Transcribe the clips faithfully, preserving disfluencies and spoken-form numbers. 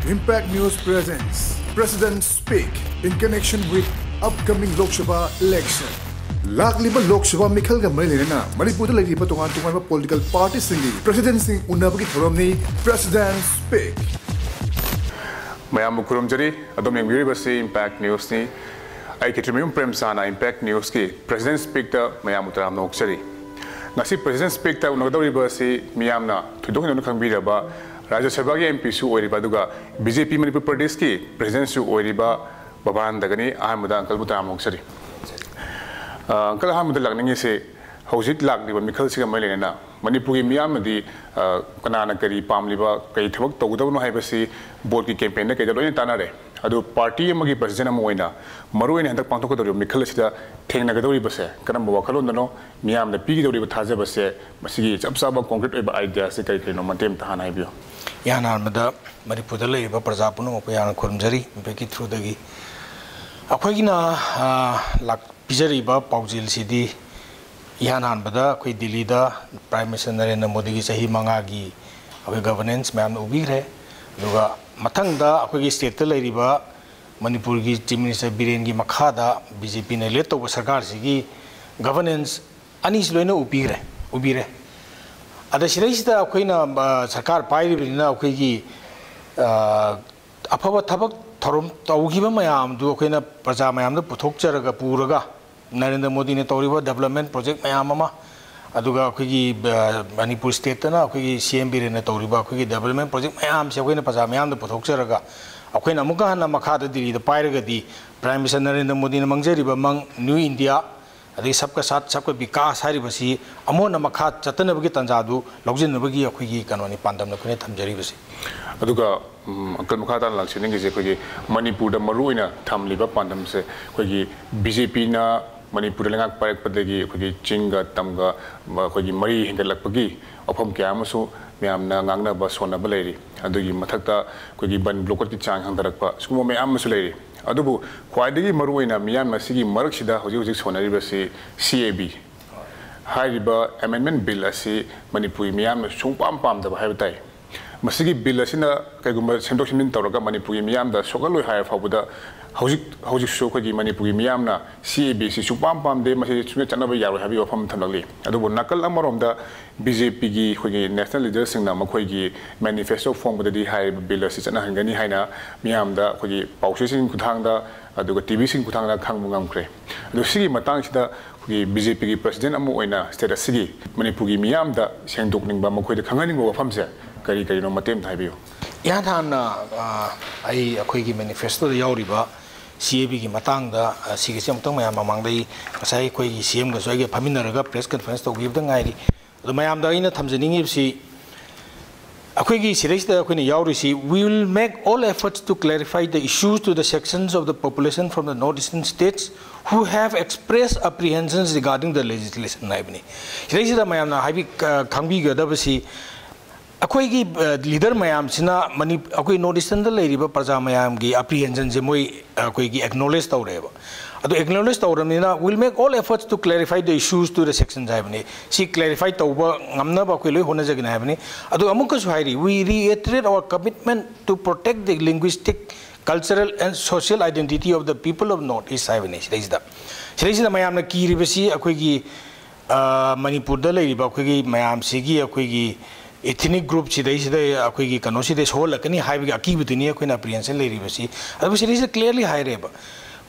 Impact News presents President Speak in connection with upcoming Lok Sabha election. ꯂꯥꯛꯂꯤꯕ ꯂꯣꯛ ꯁꯚꯥ ꯃꯤꯈꯜꯒ ꯃꯔꯤ ꯂꯩꯅꯅ ꯃꯅꯤꯄꯨꯔꯗ ꯂꯩꯔꯤꯕ ꯇꯣꯉꯥꯟ ꯇꯣꯉꯥꯟꯕ ꯄꯣꯂꯤꯇꯤꯀꯦꯜ ꯄꯥꯔꯇꯤꯁꯤꯡꯒꯤ ꯄ꯭ꯔꯦꯁꯤꯗꯦꯟꯁꯤꯡ ꯎꯅꯕꯒꯤ ꯊꯧꯔꯝꯅꯤ President Speak. ꯃꯌꯥꯝꯕꯨ ꯈꯨꯔꯨꯝꯖꯔꯤ꯫ ꯑꯗꯣꯝ ꯌꯦꯡꯕꯤꯔꯤꯕꯁꯤ Impact Newsꯅꯤ꯫ ꯑꯩ ꯈꯦꯇ꯭ꯔꯤꯃꯌꯨꯝ ꯄ꯭ꯔꯦꯝꯆꯥꯟꯅ Impact Newsꯀꯤ President Speakꯇ ꯃꯌꯥꯝꯕꯨ ꯇꯔꯥꯝꯅ ꯑꯣꯛꯆꯔꯤ꯫ ꯉꯁꯤ President Speakꯇ ꯎꯅꯒꯗꯧꯔꯤꯕ ꯑꯁꯤ ꯃꯤꯌꯥꯝꯅ ꯊꯣꯏꯗꯣꯛ ꯍꯦꯟꯗꯣꯛꯅ ꯈꯪꯕꯤꯔꯕ ꯔꯥꯖ꯭ꯌ ꯁꯚꯥꯒꯤ MPꯁꯨ ꯑꯣꯏꯔꯤꯕ ꯑꯗꯨꯒ BJP ꯃꯅꯤꯄꯨꯔ ꯄ꯭ꯔꯗꯦꯁꯀꯤ Presidentꯁꯨ ꯑꯣꯏꯔꯤꯕ ꯕꯕꯥꯅꯟꯗꯒꯅꯤ꯫ ꯑꯍꯥꯟꯕꯗ uncleꯕꯨ ꯇꯔꯥꯝꯅ ꯑꯣꯛꯆꯔꯤ꯫ ꯑ, uncle, ꯑꯍꯥꯟꯕꯗ ꯂꯥꯛꯅꯤꯡꯉꯤꯁꯤ ꯍꯧꯖꯤꯛ ꯂꯥꯛꯂꯤꯕ ꯃꯤꯈꯜꯁꯤꯒ ꯃꯔꯤ ꯂꯩꯅꯅ ꯃꯅꯤꯄꯨꯔꯒꯤ ꯃꯤꯌꯥꯝꯅꯗꯤ, ꯑ, ꯀꯅꯥꯅ ꯀꯔꯤ ꯄꯥꯝꯂꯤꯕ, ꯀꯔꯤ ꯊꯕꯛ ꯇꯧꯒꯗꯕꯅꯣ ꯍꯥꯏꯕꯁꯤ voteꯀꯤ campaignꯗ ꯀꯩꯗ ꯂꯣꯏꯅ ꯇꯥꯟꯅꯔꯦ꯫ ꯑꯗꯨ party ꯑꯃꯒꯤ president ꯑꯃ ꯑꯣꯏꯅ ꯃꯔꯨꯑꯣꯏꯅ ꯍꯟꯗꯛ ꯄꯥꯡꯊꯣꯛꯀꯗꯧꯔꯤꯕ ꯃꯤꯈꯜ ꯑꯁꯤꯗ ꯊꯦꯡꯅꯒꯗꯧꯔꯤꯕꯁꯦ ꯀꯔꯝꯕ ꯋꯥꯈꯜꯂꯣꯟꯗꯅꯣ? ꯃꯤꯌꯥꯝꯅ ꯄꯤꯒꯗꯧꯔꯤꯕ ꯊꯥꯖꯕꯁꯦ, ꯃꯁꯤꯒꯤ ꯆꯞ ꯆꯥꯕ concrete ꯑꯣꯏꯕ ideaꯁꯦ ꯀꯔꯤ ꯀꯔꯤꯅꯣ, ꯃꯇꯦꯛ ꯑꯃꯇ ꯍꯥꯟꯅ ꯍꯥꯏꯕꯤꯌꯨ꯫ ꯏꯍꯥꯟ ꯍꯥꯟꯕꯗ ꯃꯅꯤꯄꯨꯔꯗ ꯂꯩꯔꯤꯕ ꯄ꯭ꯔꯖꯥ ꯄꯨꯝꯅꯃꯛꯄꯨ ꯌꯥꯝꯅ ꯈꯨꯔꯨꯝꯖꯔꯤ Impactꯀꯤ throughꯗꯒꯤ꯫ ꯑꯩꯈꯣꯏꯒꯤꯅ, ꯑ, ꯂꯥꯛ-, ꯄꯤꯖꯔꯤꯕ ꯄꯥꯎꯖꯦꯜꯁꯤꯗꯤ ꯏꯍꯥꯟ ꯍꯥꯟꯕꯗ ꯑꯩꯈꯣꯏ ꯗꯤꯜꯂꯤꯗ Prime Minister ꯅꯔꯦꯟꯗ꯭ꯔ ꯃꯣꯗꯤꯒꯤ ꯆꯍꯤ ꯃꯉꯥꯒꯤ ꯑꯩꯈꯣꯏ governance ꯃꯌꯥꯝꯅ ꯎꯕꯤꯈ꯭ꯔꯦ꯫ ꯑꯗꯨꯒ ꯃꯊꯪꯗ ꯑꯩꯈꯣꯏꯒꯤ stateꯇ ꯂꯩꯔꯤꯕ ꯃꯅꯤꯄꯨꯔꯒꯤ Chief Minister ꯕꯤꯔꯦꯟꯒꯤ ꯃꯈꯥꯗ BJPꯅ lead ꯇꯧꯕ ꯁꯔꯀꯥꯔꯁꯤꯒꯤ governance ꯑꯅꯤꯁꯤ ꯂꯣꯏꯅ ꯎꯕꯤꯈ꯭ꯔꯦ, ꯎꯕꯤꯔꯦ꯫ ꯑꯗ ꯁꯤꯗꯩꯁꯤꯗ ꯑꯩꯈꯣꯏꯅ, ꯑ, ꯁꯔꯀꯥꯔ ꯄꯥꯏꯔꯤꯕꯅꯤꯅ ꯑꯩꯈꯣꯏꯒꯤ, ꯑ, ꯑꯐꯕ ꯊꯕꯛ ꯊꯧꯔꯝ ꯇꯧꯈꯤꯕ ꯃꯌꯥꯝꯗꯨ ꯑꯩꯈꯣꯏꯅ ꯄ꯭ꯔꯖꯥ ꯃꯌꯥꯝꯗ ꯄꯨꯊꯣꯛꯆꯔꯒ, ꯄꯨꯔꯒ, ꯅꯔꯦꯟꯗ꯭ꯔ ꯃꯣꯗꯤꯅ ꯇꯧꯔꯤꯕ development project ꯃꯌꯥꯝ ꯑꯃ, ꯑꯗꯨꯒ ꯑꯩꯈꯣꯏꯒꯤ, ꯑ, ꯃꯅꯤꯄꯨꯔ stateꯇꯅ ꯑꯩꯈꯣꯏꯒꯤ CM ꯕꯤꯔꯦꯟꯅ ꯇꯧꯔꯤꯕ ꯑꯩꯈꯣꯏꯒꯤ development project ꯃꯌꯥꯝꯁꯦ ꯑꯩꯈꯣꯏꯅ ꯄ꯭ꯔꯖꯥ ꯃꯌꯥꯝꯗ ꯄꯨꯊꯣꯛꯆꯔꯒ, ꯑꯩꯈꯣꯏꯅ ꯑꯃꯨꯛꯀ ꯍꯟꯅ ꯃꯈꯥꯗ ꯗꯤꯜꯂꯤꯗ ꯄꯥꯏꯔꯒꯗꯤ Prime Minister ꯅꯔꯦꯟꯗ꯭ꯔ ꯃꯣꯗꯤꯅ ꯃꯪꯖꯔꯤꯕ ꯃꯪ New India, ꯑꯗꯒꯤ Sabka Saath Sabka Vikas ꯍꯥꯏꯔꯤꯕꯁꯤ ꯑꯃꯨꯛ ꯍꯟꯅ ꯃꯈꯥ ꯆꯠꯇꯅꯕꯒꯤ ꯇꯥꯟꯖꯥꯗꯨ ꯂꯧꯁꯤꯟꯅꯕꯒꯤ ꯑꯩꯈꯣꯏꯒꯤ ꯀꯩꯅꯣꯅꯤ, ꯄꯥꯟꯗꯝꯅꯤ ꯑꯩꯈꯣꯏꯅ ꯊꯝꯖꯔꯤꯕꯁꯤ꯫ ꯑꯗꯨꯒ, ꯎꯝ, uncle, ꯃꯈꯥ ꯇꯥꯅ ꯂꯥꯛꯆꯅꯤꯡꯉꯤꯁꯦ ꯑꯩꯈꯣꯏꯒꯤ ꯃꯅꯤꯄꯨꯔꯗ ꯃꯔꯨꯑꯣꯏꯅ ꯊꯝꯂꯤꯕ ꯄꯥꯟꯗꯝꯁꯦ ꯑꯩꯈꯣꯏꯒꯤ BJPꯅ ꯃꯅꯤꯄꯨꯔꯗ ꯂꯩꯉꯥꯛ ꯄꯥꯏꯔꯛꯄꯗꯒꯤ ꯑꯩꯈꯣꯏꯒꯤ ꯆꯤꯡꯒ ꯇꯝꯒ, ꯃ-, ꯑꯩꯈꯣꯏꯒꯤ ꯃꯔꯤ ꯍꯦꯟꯒꯠꯂꯛꯄꯒꯤ ꯋꯥꯐꯝ ꯀꯌꯥ ꯑꯃꯁꯨ ꯃꯌꯥꯝꯅ ꯉꯥꯡꯅꯕ ꯁꯣꯟꯅꯕ ꯂꯩꯔꯤ꯫ ꯑꯗꯨꯒꯤ ꯃꯊꯛꯇ ꯑꯩꯈꯣꯏꯒꯤ ꯕꯟ ꯕ꯭ꯂꯣꯀꯦꯠꯀꯤ ꯆꯥꯡ ꯍꯟꯊꯔꯛꯄ, ꯁꯤꯒꯨꯝꯕ ꯃꯌꯥꯝ ꯑꯃꯁꯨ ꯂꯩꯔꯤ꯫ ꯑꯗꯨꯕꯨ ꯈ꯭ꯋꯥꯏꯗꯒꯤ ꯃꯔꯨꯑꯣꯏꯅ ꯃꯤꯌꯥꯝꯅ ꯁꯤꯒꯤ ꯃꯔꯛꯁꯤꯗ ꯍꯧꯖꯤꯛ ꯍꯧꯖꯤꯛ ꯁꯣꯟꯅꯔꯤꯕꯁꯤ CAB ꯍꯥꯏꯔꯤꯕ amendment bill ꯑꯁꯤ ꯃꯅꯤꯄꯨꯔꯤ ꯃꯤꯌꯥꯝꯅ ꯁꯨꯡꯄꯥꯝ ꯄꯥꯝꯗꯕ ꯍꯥꯏꯕ ꯇꯥꯏ꯫ ꯃꯁꯤꯒꯤ ꯕꯤꯜ ꯑꯁꯤꯅ ꯀꯩꯒꯨꯝꯕ ꯁꯦꯝꯗꯣꯛ ꯁꯦꯝꯖꯤꯟ ꯇꯧꯔꯒ ꯃꯅꯤꯄꯨꯔꯒꯤ ꯃꯤꯌꯥꯝꯗ ꯁꯣꯛꯍꯜꯂꯣꯏ ꯍꯥꯏꯔ ꯐꯥꯎꯕꯗ, ꯍꯧꯖꯤꯛ ꯍꯧꯖꯤꯛꯁꯨ ꯑꯩꯈꯣꯏꯒꯤ ꯃꯅꯤꯄꯨꯔꯒꯤ ꯃꯤꯌꯥꯝꯅ ꯁꯤ ꯑꯦ ꯕꯤ ꯑꯁꯤ ꯁꯨꯛꯄꯥꯝ ꯄꯥꯝꯗꯦ, ꯃꯁꯤ ꯁꯨꯡꯆꯠ ꯆꯠꯅꯕ ꯌꯥꯔꯣꯏ ꯍꯥꯏꯕꯒꯤ ꯋꯥꯐꯝ ꯊꯝꯂꯛꯂꯤ꯫ ꯑꯗꯨꯕꯨ ꯅꯥꯀꯜ ꯑꯃꯔꯣꯝꯗ ꯕꯤ ꯖꯦ ꯄꯤꯒꯤ ꯑꯩꯈꯣꯏꯒꯤ ꯅꯦꯁꯅꯦꯜ ꯂꯤꯗꯔꯁꯤꯡꯅ ꯃꯈꯣꯏꯒꯤ ꯃꯦꯅꯤꯐꯦꯁꯇꯣ ꯐꯣꯡꯕꯗꯗꯤ ꯍꯥꯏꯔꯤꯕ ꯕꯤꯜ ꯑꯁꯤ ꯆꯠꯅꯍꯟꯒꯅꯤ ꯍꯥꯏꯅ ꯃꯤꯌꯥꯝꯗ ꯑꯩꯈꯣꯏꯒꯤ ꯄꯥꯎꯆꯦꯁꯤꯡ ꯈꯨꯠꯊꯥꯡꯗ, ꯑꯗꯨꯒ ꯇꯤ ꯚꯤꯁꯤꯡ ꯈꯨꯠꯊꯥꯡꯗ ꯈꯪꯕ ꯉꯝꯈ꯭ꯔꯦ꯫ ꯑꯗꯣ ꯁꯤꯒꯤ ꯃꯇꯥꯡꯁꯤꯗ ꯑꯩꯈꯣꯏꯒꯤ ꯕꯤ ꯖꯦ ꯄꯤꯒꯤ ꯄ꯭ꯔꯁꯤꯗꯦꯟ ꯑꯃ ꯑꯣꯏꯅ ꯁ꯭ꯇꯦꯠ ꯑꯁꯤꯒꯤ ꯃꯅꯤꯄꯨꯔꯒꯤ ꯃꯤꯌꯥꯝꯗ ꯁꯦꯡꯗꯣꯛꯅꯤꯡꯕ, ꯃꯈꯣꯏꯗ ꯈꯪꯍꯟꯅꯤꯡꯕ ꯋꯥꯐꯝꯁꯦ ꯀꯔꯤ ꯀꯔꯤꯅꯣ, ꯃꯇꯦꯛ ꯑꯝꯇ ꯍꯥꯏꯕꯤꯌꯨ꯫ ꯏꯍꯥꯟ ꯍꯥꯟꯅ, ꯑ, ꯑꯩ ꯑꯩꯈꯣꯏꯒꯤ ꯃꯦꯅꯤꯐꯦꯁꯇꯣꯗ ꯌꯥꯎꯔꯤꯕ ꯁꯤ ꯑꯦ ꯕꯤꯒꯤ ꯃꯇꯥꯡꯗ, ꯑ, ꯁꯤꯒꯤꯁꯦ ꯑꯃꯨꯛꯇꯪ ꯃꯌꯥꯝ ꯃꯃꯥꯡꯗ ꯑꯩ ꯉꯁꯥꯏ ꯑꯩꯈꯣꯏꯒꯤ ꯁꯤ ꯑꯦꯝꯒꯁꯨ ꯑꯩꯒ ꯐꯝꯃꯤꯟꯅꯔꯒ ꯄ꯭ꯔꯦꯁ ꯀꯟꯐꯔꯦꯟꯁ ꯇꯧꯈꯤꯕꯗ ꯉꯥꯏꯔꯤ꯫ ꯑꯗꯣ ꯃꯌꯥꯝꯗ ꯑꯩꯅ ꯊꯝꯖꯅꯤꯡꯉꯤꯕꯁꯤ, ꯑꯩꯈꯣꯏꯒꯤ ꯁꯤꯗꯩꯁꯤꯗ ꯑꯩꯈꯣꯏꯅ ꯌꯥꯎꯔꯤꯁꯤ, "We will make all efforts to clarify the issues to the sections of the population from the North Eastern states who have expressed apprehensions regarding the legislation" ꯍꯥꯏꯕꯅꯤ꯫ ꯁꯤꯗꯩꯁꯤꯗ ꯃꯌꯥꯝꯅ ꯍꯥꯏꯕꯤ-, ꯑ, ꯈꯪꯕꯤꯒꯗꯕꯁꯤ, ꯑꯩꯈꯣꯏꯒꯤ, ꯑ, ꯂꯤꯗꯔ ꯃꯌꯥꯝꯁꯤꯅ ꯃꯅꯤ-, ꯑꯩꯈꯣꯏ ꯅꯣꯔꯠ ꯏꯁꯇꯔꯟꯗ ꯂꯩꯔꯤꯕ ꯄ꯭ꯔꯖꯥ ꯃꯌꯥꯝꯒꯤ ꯑꯦꯄ꯭ꯔꯤꯍꯦꯟꯁꯟꯁꯦ ꯃꯣꯏ, ꯑ, ꯑꯩꯈꯣꯏꯒꯤ ꯑꯦꯛꯅꯣꯂꯦꯖ ꯇꯧꯔꯦꯕ꯫ ꯑꯗꯣ ꯑꯦꯛꯅꯣꯂꯦꯖ ꯇꯧꯔꯕꯅꯤꯅ, "We'll make all efforts to clarify the issues to the sections" ꯍꯥꯏꯕꯅꯤ꯫ ꯁꯤ ꯀ꯭ꯂꯦꯔꯤꯐꯥꯏ ꯇꯧꯕ ꯉꯝꯅꯕ ꯑꯩꯈꯣꯏ ꯂꯣꯏ ꯍꯣꯠꯅꯖꯒꯅꯤ ꯍꯥꯏꯕꯅꯤ꯫ ꯑꯗꯨꯒ ꯑꯃꯨꯛꯀꯁꯨ ꯍꯥꯏꯔꯤ, "We reiterate our commitment to protect the linguistic, cultural and social identity of the people of North East" ꯍꯥꯏꯕꯅꯤ ꯁꯤꯗꯩꯁꯤꯗ꯫ ꯁꯤꯗꯩꯁꯤꯗ ꯃꯌꯥꯝꯅ ꯀꯤꯔꯤꯕꯁꯤ ꯑꯩꯈꯣꯏꯒꯤ, ꯑ, ꯃꯅꯤꯄꯨꯔꯗ ꯂꯩꯔꯤꯕ ꯑꯩꯈꯣꯏꯒꯤ ꯃꯌꯥꯝꯁꯤꯒꯤ, ꯑꯩꯈꯣꯏꯒꯤ ethnic group ꯁꯤꯗꯩꯁꯤꯗ, ꯑꯩꯈꯣꯏꯒꯤ ꯀꯩꯅꯣꯁꯤꯗ ꯁꯣꯛꯍꯜꯂꯛꯀꯅꯤ ꯍꯥꯏꯕꯒꯤ ꯑꯀꯤꯕꯗꯨꯅꯤ ꯑꯩꯈꯣꯏꯅ ꯑꯦꯄ꯭ꯔꯤꯍꯦꯟꯁꯟ ꯂꯩꯔꯤꯕꯁꯤ꯫ ꯑꯗꯨꯕꯨ ꯁꯤꯗꯩꯁꯤꯗ ꯀ꯭ꯂꯤꯌꯔꯂꯤ ꯍꯥꯏꯔꯦꯕ,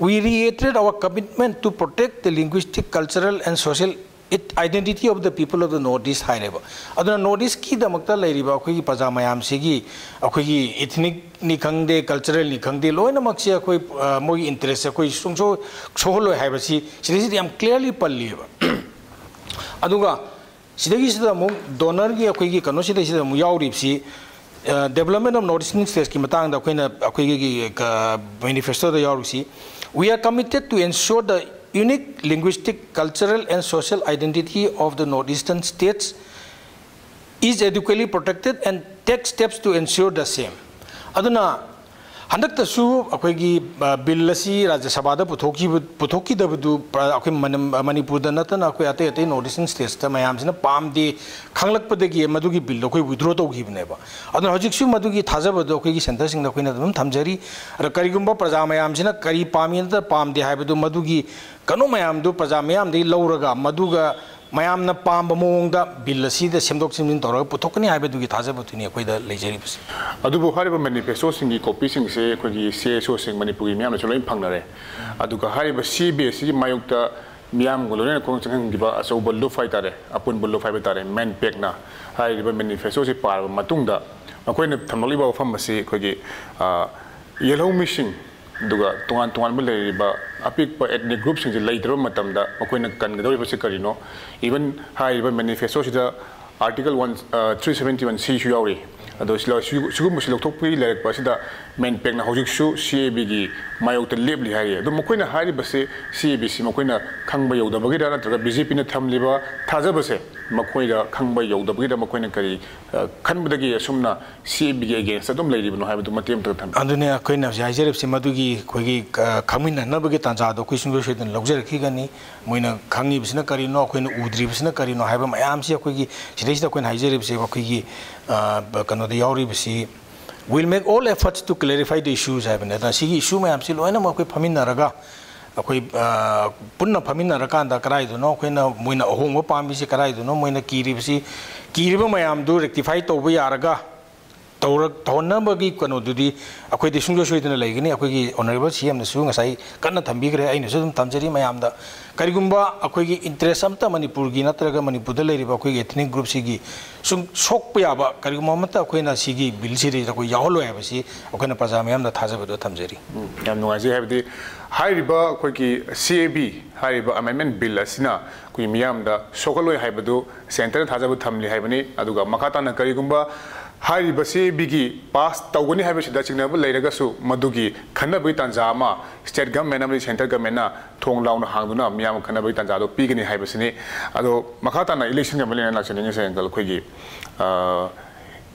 "We reiterate our commitment to protect the linguistic, cultural and social it-, identity of the people of the North East" ꯍꯥꯏꯔꯦꯕ꯫ ꯑꯗꯨꯅ ꯅꯣꯔꯠ ꯏꯁꯀꯤꯗꯃꯛꯇ ꯂꯩꯔꯤꯕ ꯑꯩꯈꯣꯏꯒꯤ ꯄ꯭ꯔꯖꯥ ꯃꯌꯥꯝꯁꯤꯒꯤ, ꯑꯩꯈꯣꯏꯒꯤ ethnicꯅꯤ ꯈꯪꯗꯦ, culturalꯅꯤ ꯈꯪꯗꯦ, ꯂꯣꯏꯅꯃꯛꯁꯦ ꯑꯩꯈꯣꯏ, ꯑ, ꯃꯣꯏꯒꯤ ꯏꯟꯇꯔꯦꯁꯁꯦ ꯑꯩꯈꯣꯏ ꯁꯨꯡꯁꯣ-, ꯁꯣꯛꯍꯜꯂꯣꯏ ꯍꯥꯏꯕꯁꯤ ꯁꯤꯗꯩꯁꯤꯗ ꯌꯥꯝ ꯀ꯭ꯂꯤꯌꯔꯂꯤ ꯄꯜꯂꯤꯕ꯫ ꯑꯗꯨꯒ ꯁꯤꯗꯒꯤꯁꯤꯗ ꯑꯃꯨꯛ ꯗꯣꯅꯔꯒꯤ ꯑꯩꯈꯣꯏꯒꯤ ꯀꯩꯅꯣꯁꯤꯗꯩꯁꯤꯗ ꯑꯃꯨꯛ ꯌꯥꯎꯔꯤꯕꯁꯤ, ꯑ, development of North Eastern statesꯀꯤ ꯃꯇꯥꯡꯗ ꯑꯩꯈꯣꯏꯅ, ꯑꯩꯈꯣꯏꯒꯤ, ꯑ, ꯃꯦꯅꯤꯐꯦꯁꯇꯣꯗ ꯌꯥꯎꯔꯤꯁꯤ, "We are committed to ensure the unique linguistic, cultural and social identity of the North Eastern states is adequately protected and take steps to ensure the same." ꯑꯗꯨꯅ ꯍꯟꯗꯛꯇꯁꯨ ꯑꯩꯈꯣꯏꯒꯤ, ꯑ, bill ꯑꯁꯤ ꯔꯥꯖ꯭ꯌ ꯁꯚꯥꯗ ꯄꯨꯊꯣꯛꯈꯤꯕ, ꯄꯨꯊꯣꯛꯈꯤꯗꯕꯗꯨ ꯄ꯭ꯔ-, ꯑꯩꯈꯣꯏ ꯃꯅꯝ-, ꯃꯅꯤꯄꯨꯔꯗ ꯅꯠꯇꯅ ꯑꯩꯈꯣꯏ ꯑꯇꯩ ꯑꯇꯩ North Eastern states ꯇ ꯃꯌꯥꯝꯁꯤꯅ ꯄꯥꯝꯗꯦ ꯈꯪꯂꯛꯄꯗꯒꯤ ꯃꯗꯨꯒꯤ ꯕꯤꯜꯗꯣ ꯑꯩꯈꯣꯏ withdraw ꯇꯧꯈꯤꯕꯅꯦꯕ꯫ ꯑꯗꯨꯅ ꯍꯧꯖꯤꯛꯁꯨ ꯃꯗꯨꯒꯤ ꯊꯥꯖꯕꯗꯣ ꯑꯩꯈꯣꯏꯒꯤ centre ꯁꯤꯡꯗ ꯑꯩꯈꯣꯏꯅ ꯑꯗꯨꯝ ꯊꯝꯖꯔꯤ꯫ ꯑꯗ ꯀꯔꯤꯒꯨꯝꯕ ꯄ꯭ꯔꯖꯥ ꯃꯌꯥꯝꯁꯤꯅ ꯀꯔꯤ ꯄꯥꯝꯃꯤ ꯅꯠꯇ꯭ꯔ ꯄꯥꯝꯗꯦ ꯍꯥꯏꯕꯗꯨ ꯃꯗꯨꯒꯤ ꯀꯩꯅꯣ ꯃꯌꯥꯝꯗꯨ ꯄ꯭ꯔꯖꯥ ꯃꯌꯥꯝꯗꯒꯤ ꯂꯧꯔꯒ ꯃꯗꯨꯒ ꯃꯌꯥꯝꯅ ꯄꯥꯝꯕ ꯃꯑꯣꯡꯗ ꯕꯤꯜ ꯑꯁꯤꯗ ꯁꯦꯝꯗꯣꯛ ꯁꯦꯝꯖꯤꯟ ꯇꯧꯔꯒ ꯄꯨꯊꯣꯛꯀꯅꯤ ꯍꯥꯏꯕꯗꯨꯒꯤ ꯊꯥꯖꯕꯗꯨꯅꯤ ꯑꯩꯈꯣꯏꯗ ꯂꯩꯖꯔꯤꯕꯁꯤ꯫ ꯑꯗꯨꯕꯨ ꯍꯥꯏꯔꯤꯕ ꯃꯦꯅꯤꯐꯦꯁꯇꯣꯁꯤꯡꯒꯤ ꯀꯣꯄꯤꯁꯤꯡꯁꯦ ꯑꯩꯈꯣꯏꯒꯤ ꯁꯤ ꯑꯦꯁ ꯑꯣꯁꯤꯡ ꯃꯅꯤꯄꯨꯔꯒꯤ ꯃꯤꯌꯥꯝꯅꯁꯨ ꯂꯣꯏꯅ ꯐꯪꯅꯔꯦ꯫ ꯑꯗꯨꯒ ꯍꯥꯏꯔꯤꯕ ꯁꯤ ꯑꯦ ꯕꯤ ꯑꯁꯤꯒꯤ ꯃꯥꯌꯣꯛꯇ ꯃꯤꯌꯥꯝꯒ ꯂꯣꯏꯅꯅ ꯈꯣꯡ ꯆꯪꯍꯟꯈꯤꯕ ꯑꯆꯧꯕ ꯂꯨꯞ ꯍꯥꯏꯇꯥꯔꯦ, ꯑꯄꯨꯟꯕ ꯂꯨꯞ ꯍꯥꯏꯕ ꯇꯥꯔꯦ, ꯃꯦꯟꯄꯦꯛꯅ ꯍꯥꯏꯔꯤꯕ ꯃꯦꯅꯤꯐꯦꯁꯇꯣꯁꯤ ꯄꯥꯔꯕ ꯃꯇꯨꯡꯗ ꯃꯈꯣꯏꯅ ꯊꯝꯂꯛꯂꯤꯕ ꯋꯥꯐꯝ ꯑꯁꯤ ꯑꯩꯈꯣꯏꯒꯤ, ꯑ, ꯌꯦꯜꯍꯧꯃꯤꯁꯤꯡ ꯑꯗꯨꯒ ꯇꯣꯉꯥꯟ ꯇꯣꯉꯥꯟꯕ ꯂꯩꯔꯤꯕ ꯑꯄꯤꯛꯄ ethnic group ꯁꯤꯡꯁꯦ ꯂꯩꯇ꯭ꯔꯕ ꯃꯇꯝꯗ ꯃꯈꯣꯏꯅ ꯀꯟꯒꯗꯧꯔꯤꯕꯁꯤ ꯀꯔꯤꯅꯣ? Even ꯍꯥꯏꯔꯤꯕ ꯃꯦꯅꯤꯐꯦꯁꯇꯣꯁꯤꯗ Article one, ꯑ, three seventy one C ꯁꯨ ꯌꯥꯎꯔꯤ꯫ ꯑꯗꯣ ꯁꯤ ꯂꯧ-, ꯁꯤ-, ꯁꯤꯒꯨꯝꯕꯁꯤ ꯂꯧꯊꯣꯛꯄꯒꯤ ꯂꯩꯔꯛꯄ ꯑꯁꯤꯗ ꯃꯦꯟꯄꯦꯛꯅ ꯍꯧꯖꯤꯛꯁꯨ ꯁꯤ ꯑꯦ ꯕꯤꯒꯤ ꯃꯥꯌꯣꯛꯇ ꯂꯦꯞꯂꯤ ꯍꯥꯏꯔꯤ꯫ ꯑꯗꯣ ꯃꯈꯣꯏꯅ ꯍꯥꯏꯔꯤꯕꯁꯤ ꯁꯤ ꯑꯦ ꯕꯤꯁꯤ ꯃꯈꯣꯏꯅ ꯈꯪꯕ ꯌꯧꯗꯕꯒꯤꯔ ꯅꯠꯇ꯭ꯔꯒ ꯕꯤ ꯖꯦ ꯄꯤꯅ ꯊꯝꯂꯤꯕ ꯊꯥꯖꯕꯁꯦ ꯃꯈꯣꯏꯗ ꯈꯪꯕ ꯌꯧꯗꯕꯒꯤꯔ ꯃꯈꯣꯏꯅ ꯀꯔꯤ, ꯑ, ꯈꯟꯕꯗꯒꯤ ꯑꯁꯨꯝꯅ ꯁꯤ ꯑꯦ ꯕꯤꯒꯤ against ꯑꯗꯨꯝ ꯂꯩꯔꯤꯕꯅꯣ ꯍꯥꯏꯕꯗꯨ ꯃꯇꯦꯛ ꯑꯃꯇ ꯊꯝꯕꯤꯌꯨ꯫ ꯑꯗꯨꯅꯦ ꯑꯩꯈꯣꯏꯅ ꯍꯧꯖꯤꯛ ꯍꯥꯏꯖꯔꯤꯕꯁꯤ ꯃꯗꯨꯒꯤ ꯑꯩꯈꯣꯏꯒꯤ, ꯑ, ꯈꯪꯃꯤꯟꯅꯅꯕꯒꯤ ꯇꯥꯟꯖꯥꯗꯣ ꯑꯩꯈꯣꯏ ꯁꯨꯡꯁꯣꯏ ꯁꯣꯏꯗꯅ ꯂꯧꯖꯔꯛꯈꯤꯒꯅꯤ꯫ ꯃꯣꯏꯅ ꯈꯪꯉꯤꯕꯁꯤꯅ ꯀꯔꯤꯅꯣ, ꯑꯩꯈꯣꯏꯅ ꯎꯗ꯭ꯔꯤꯕꯁꯤꯅ ꯀꯔꯤꯅꯣ ꯍꯥꯏꯕ ꯃꯌꯥꯝꯁꯤ ꯑꯩꯈꯣꯏꯒꯤ ꯁꯤꯗꯩꯁꯤꯗ ꯑꯩꯈꯣꯏꯅ ꯍꯥꯏꯖꯔꯤꯕꯁꯤ ꯑꯩꯈꯣꯏꯒꯤ, ꯑ, ꯀꯩꯅꯣꯗ ꯌꯥꯎꯔꯤꯕꯁꯤ, "We'll make all efforts to clarify the issues" ꯍꯥꯏꯕꯅꯤ꯫ ꯑꯗꯨꯅ ꯁꯤꯒꯤ issue ꯃꯌꯥꯝꯁꯤ ꯂꯣꯏꯅꯃꯛ ꯑꯩꯈꯣꯏ ꯐꯝꯃꯤꯟꯅꯔꯒ, ꯑꯩꯈꯣꯏ, ꯑ, ꯄꯨꯟꯅ ꯐꯝꯃꯤꯟꯅꯔꯀꯥꯟꯗ ꯀꯗꯥꯏꯗꯅꯣ ꯑꯩꯈꯣꯏꯅ, ꯃꯣꯏꯅ ꯑꯍꯣꯡꯕ ꯄꯥꯝꯃꯤꯁꯤ ꯀꯗꯥꯏꯗꯅꯣ, ꯃꯣꯏꯅ ꯀꯤꯔꯤꯕꯁꯤ, ꯀꯤꯔꯤꯕ ꯃꯌꯥꯝꯗꯨ rectify ꯇꯧꯕ ꯌꯥꯔꯒ ꯇꯧꯔꯛ-, ꯇꯧꯍꯟꯅꯕꯒꯤ ꯀꯩꯅꯣꯗꯨꯗꯤ ꯑꯩꯈꯣꯏꯗꯤ ꯁꯨꯡꯁꯣꯏ ꯁꯣꯏꯗꯅ ꯂꯩꯒꯅꯤ꯫ ꯑꯩꯈꯣꯏꯒꯤ Honourable C M ꯅꯁꯨ ꯉꯁꯥꯏ ꯀꯟꯅ ꯊꯝꯕꯤꯈ꯭ꯔꯦ, ꯑꯩꯅꯁꯨ ꯑꯗꯨꯝ ꯊꯝꯖꯔꯤ ꯃꯌꯥꯝꯗ꯫ ꯀꯔꯤꯒꯨꯝꯕ ꯑꯩꯈꯣꯏꯒꯤ interest ꯑꯃꯠꯇ ꯃꯅꯤꯄꯨꯔꯒꯤ ꯅꯠꯇ꯭ꯔꯒ ꯃꯅꯤꯄꯨꯔꯗ ꯂꯩꯔꯤꯕ ꯑꯩꯈꯣꯏꯒꯤ ethnic group ꯁꯤꯒꯤ ꯁꯨꯝ ꯁꯣꯛꯄ ꯌꯥꯕ ꯀꯔꯤꯒꯨꯝꯕ ꯑꯃꯠꯇ ꯑꯩꯈꯣꯏꯅ ꯁꯤꯒꯤ ꯕꯤꯜꯁꯤꯗ ꯑꯩꯈꯣꯏ ꯌꯥꯎꯍꯜꯂꯣꯏ ꯍꯥꯏꯕꯁꯤ ꯑꯩꯈꯣꯏꯅ ꯄ꯭ꯔꯖꯥ ꯃꯤꯌꯥꯝꯗ ꯊꯥꯖꯕꯗꯣ ꯊꯝꯖꯔꯤ꯫ ꯎꯝ, ꯌꯥꯝ ꯅꯨꯡꯉꯥꯏꯖꯩ꯫ ꯍꯥꯏꯕꯗꯤ ꯍꯥꯏꯔꯤꯕ ꯑꯩꯈꯣꯏꯒꯤ C A B ꯍꯥꯏꯔꯤꯕ amendment bill ꯑꯁꯤꯅ ꯑꯩꯈꯣꯏꯒꯤ ꯃꯤꯌꯥꯝꯗ ꯁꯣꯛꯍꯜꯂꯣꯏ ꯍꯥꯏꯕꯗꯨ centre ꯅ ꯊꯥꯖꯕ ꯊꯝꯂꯤ ꯍꯥꯏꯕꯅꯤ꯫ ꯑꯗꯨꯒ ꯃꯈꯥ ꯇꯥꯅ ꯀꯔꯤꯒꯨꯝꯕ ꯍꯥꯏꯔꯤꯕ C A B ꯒꯤ pass ꯇꯧꯒꯅꯤ ꯍꯥꯏꯕꯁꯤꯗ ꯆꯤꯡꯅꯕ ꯂꯩꯔꯒꯁꯨ ꯃꯗꯨꯒꯤ ꯈꯟꯅꯕꯒꯤ ꯇꯥꯟꯖꯥ ꯑꯃ state government ꯑꯃꯗꯤ centre government ꯅ ꯊꯣꯡ ꯂꯥꯎꯅ ꯍꯥꯡꯗꯨꯅ ꯃꯤꯌꯥꯝ ꯈꯟꯅꯕꯒꯤ ꯇꯥꯟꯖꯥꯗꯣ ꯄꯤꯒꯅꯤ ꯍꯥꯏꯕꯁꯤꯅꯤ꯫ ꯑꯗꯣ ꯃꯈꯥ ꯇꯥꯅ election ꯒ ꯃꯔꯤ ꯂꯩꯅꯅ ꯂꯥꯛꯆꯅꯤꯡꯉꯤꯁꯦ, uncle, ꯑꯩꯈꯣꯏꯒꯤ, ꯑ,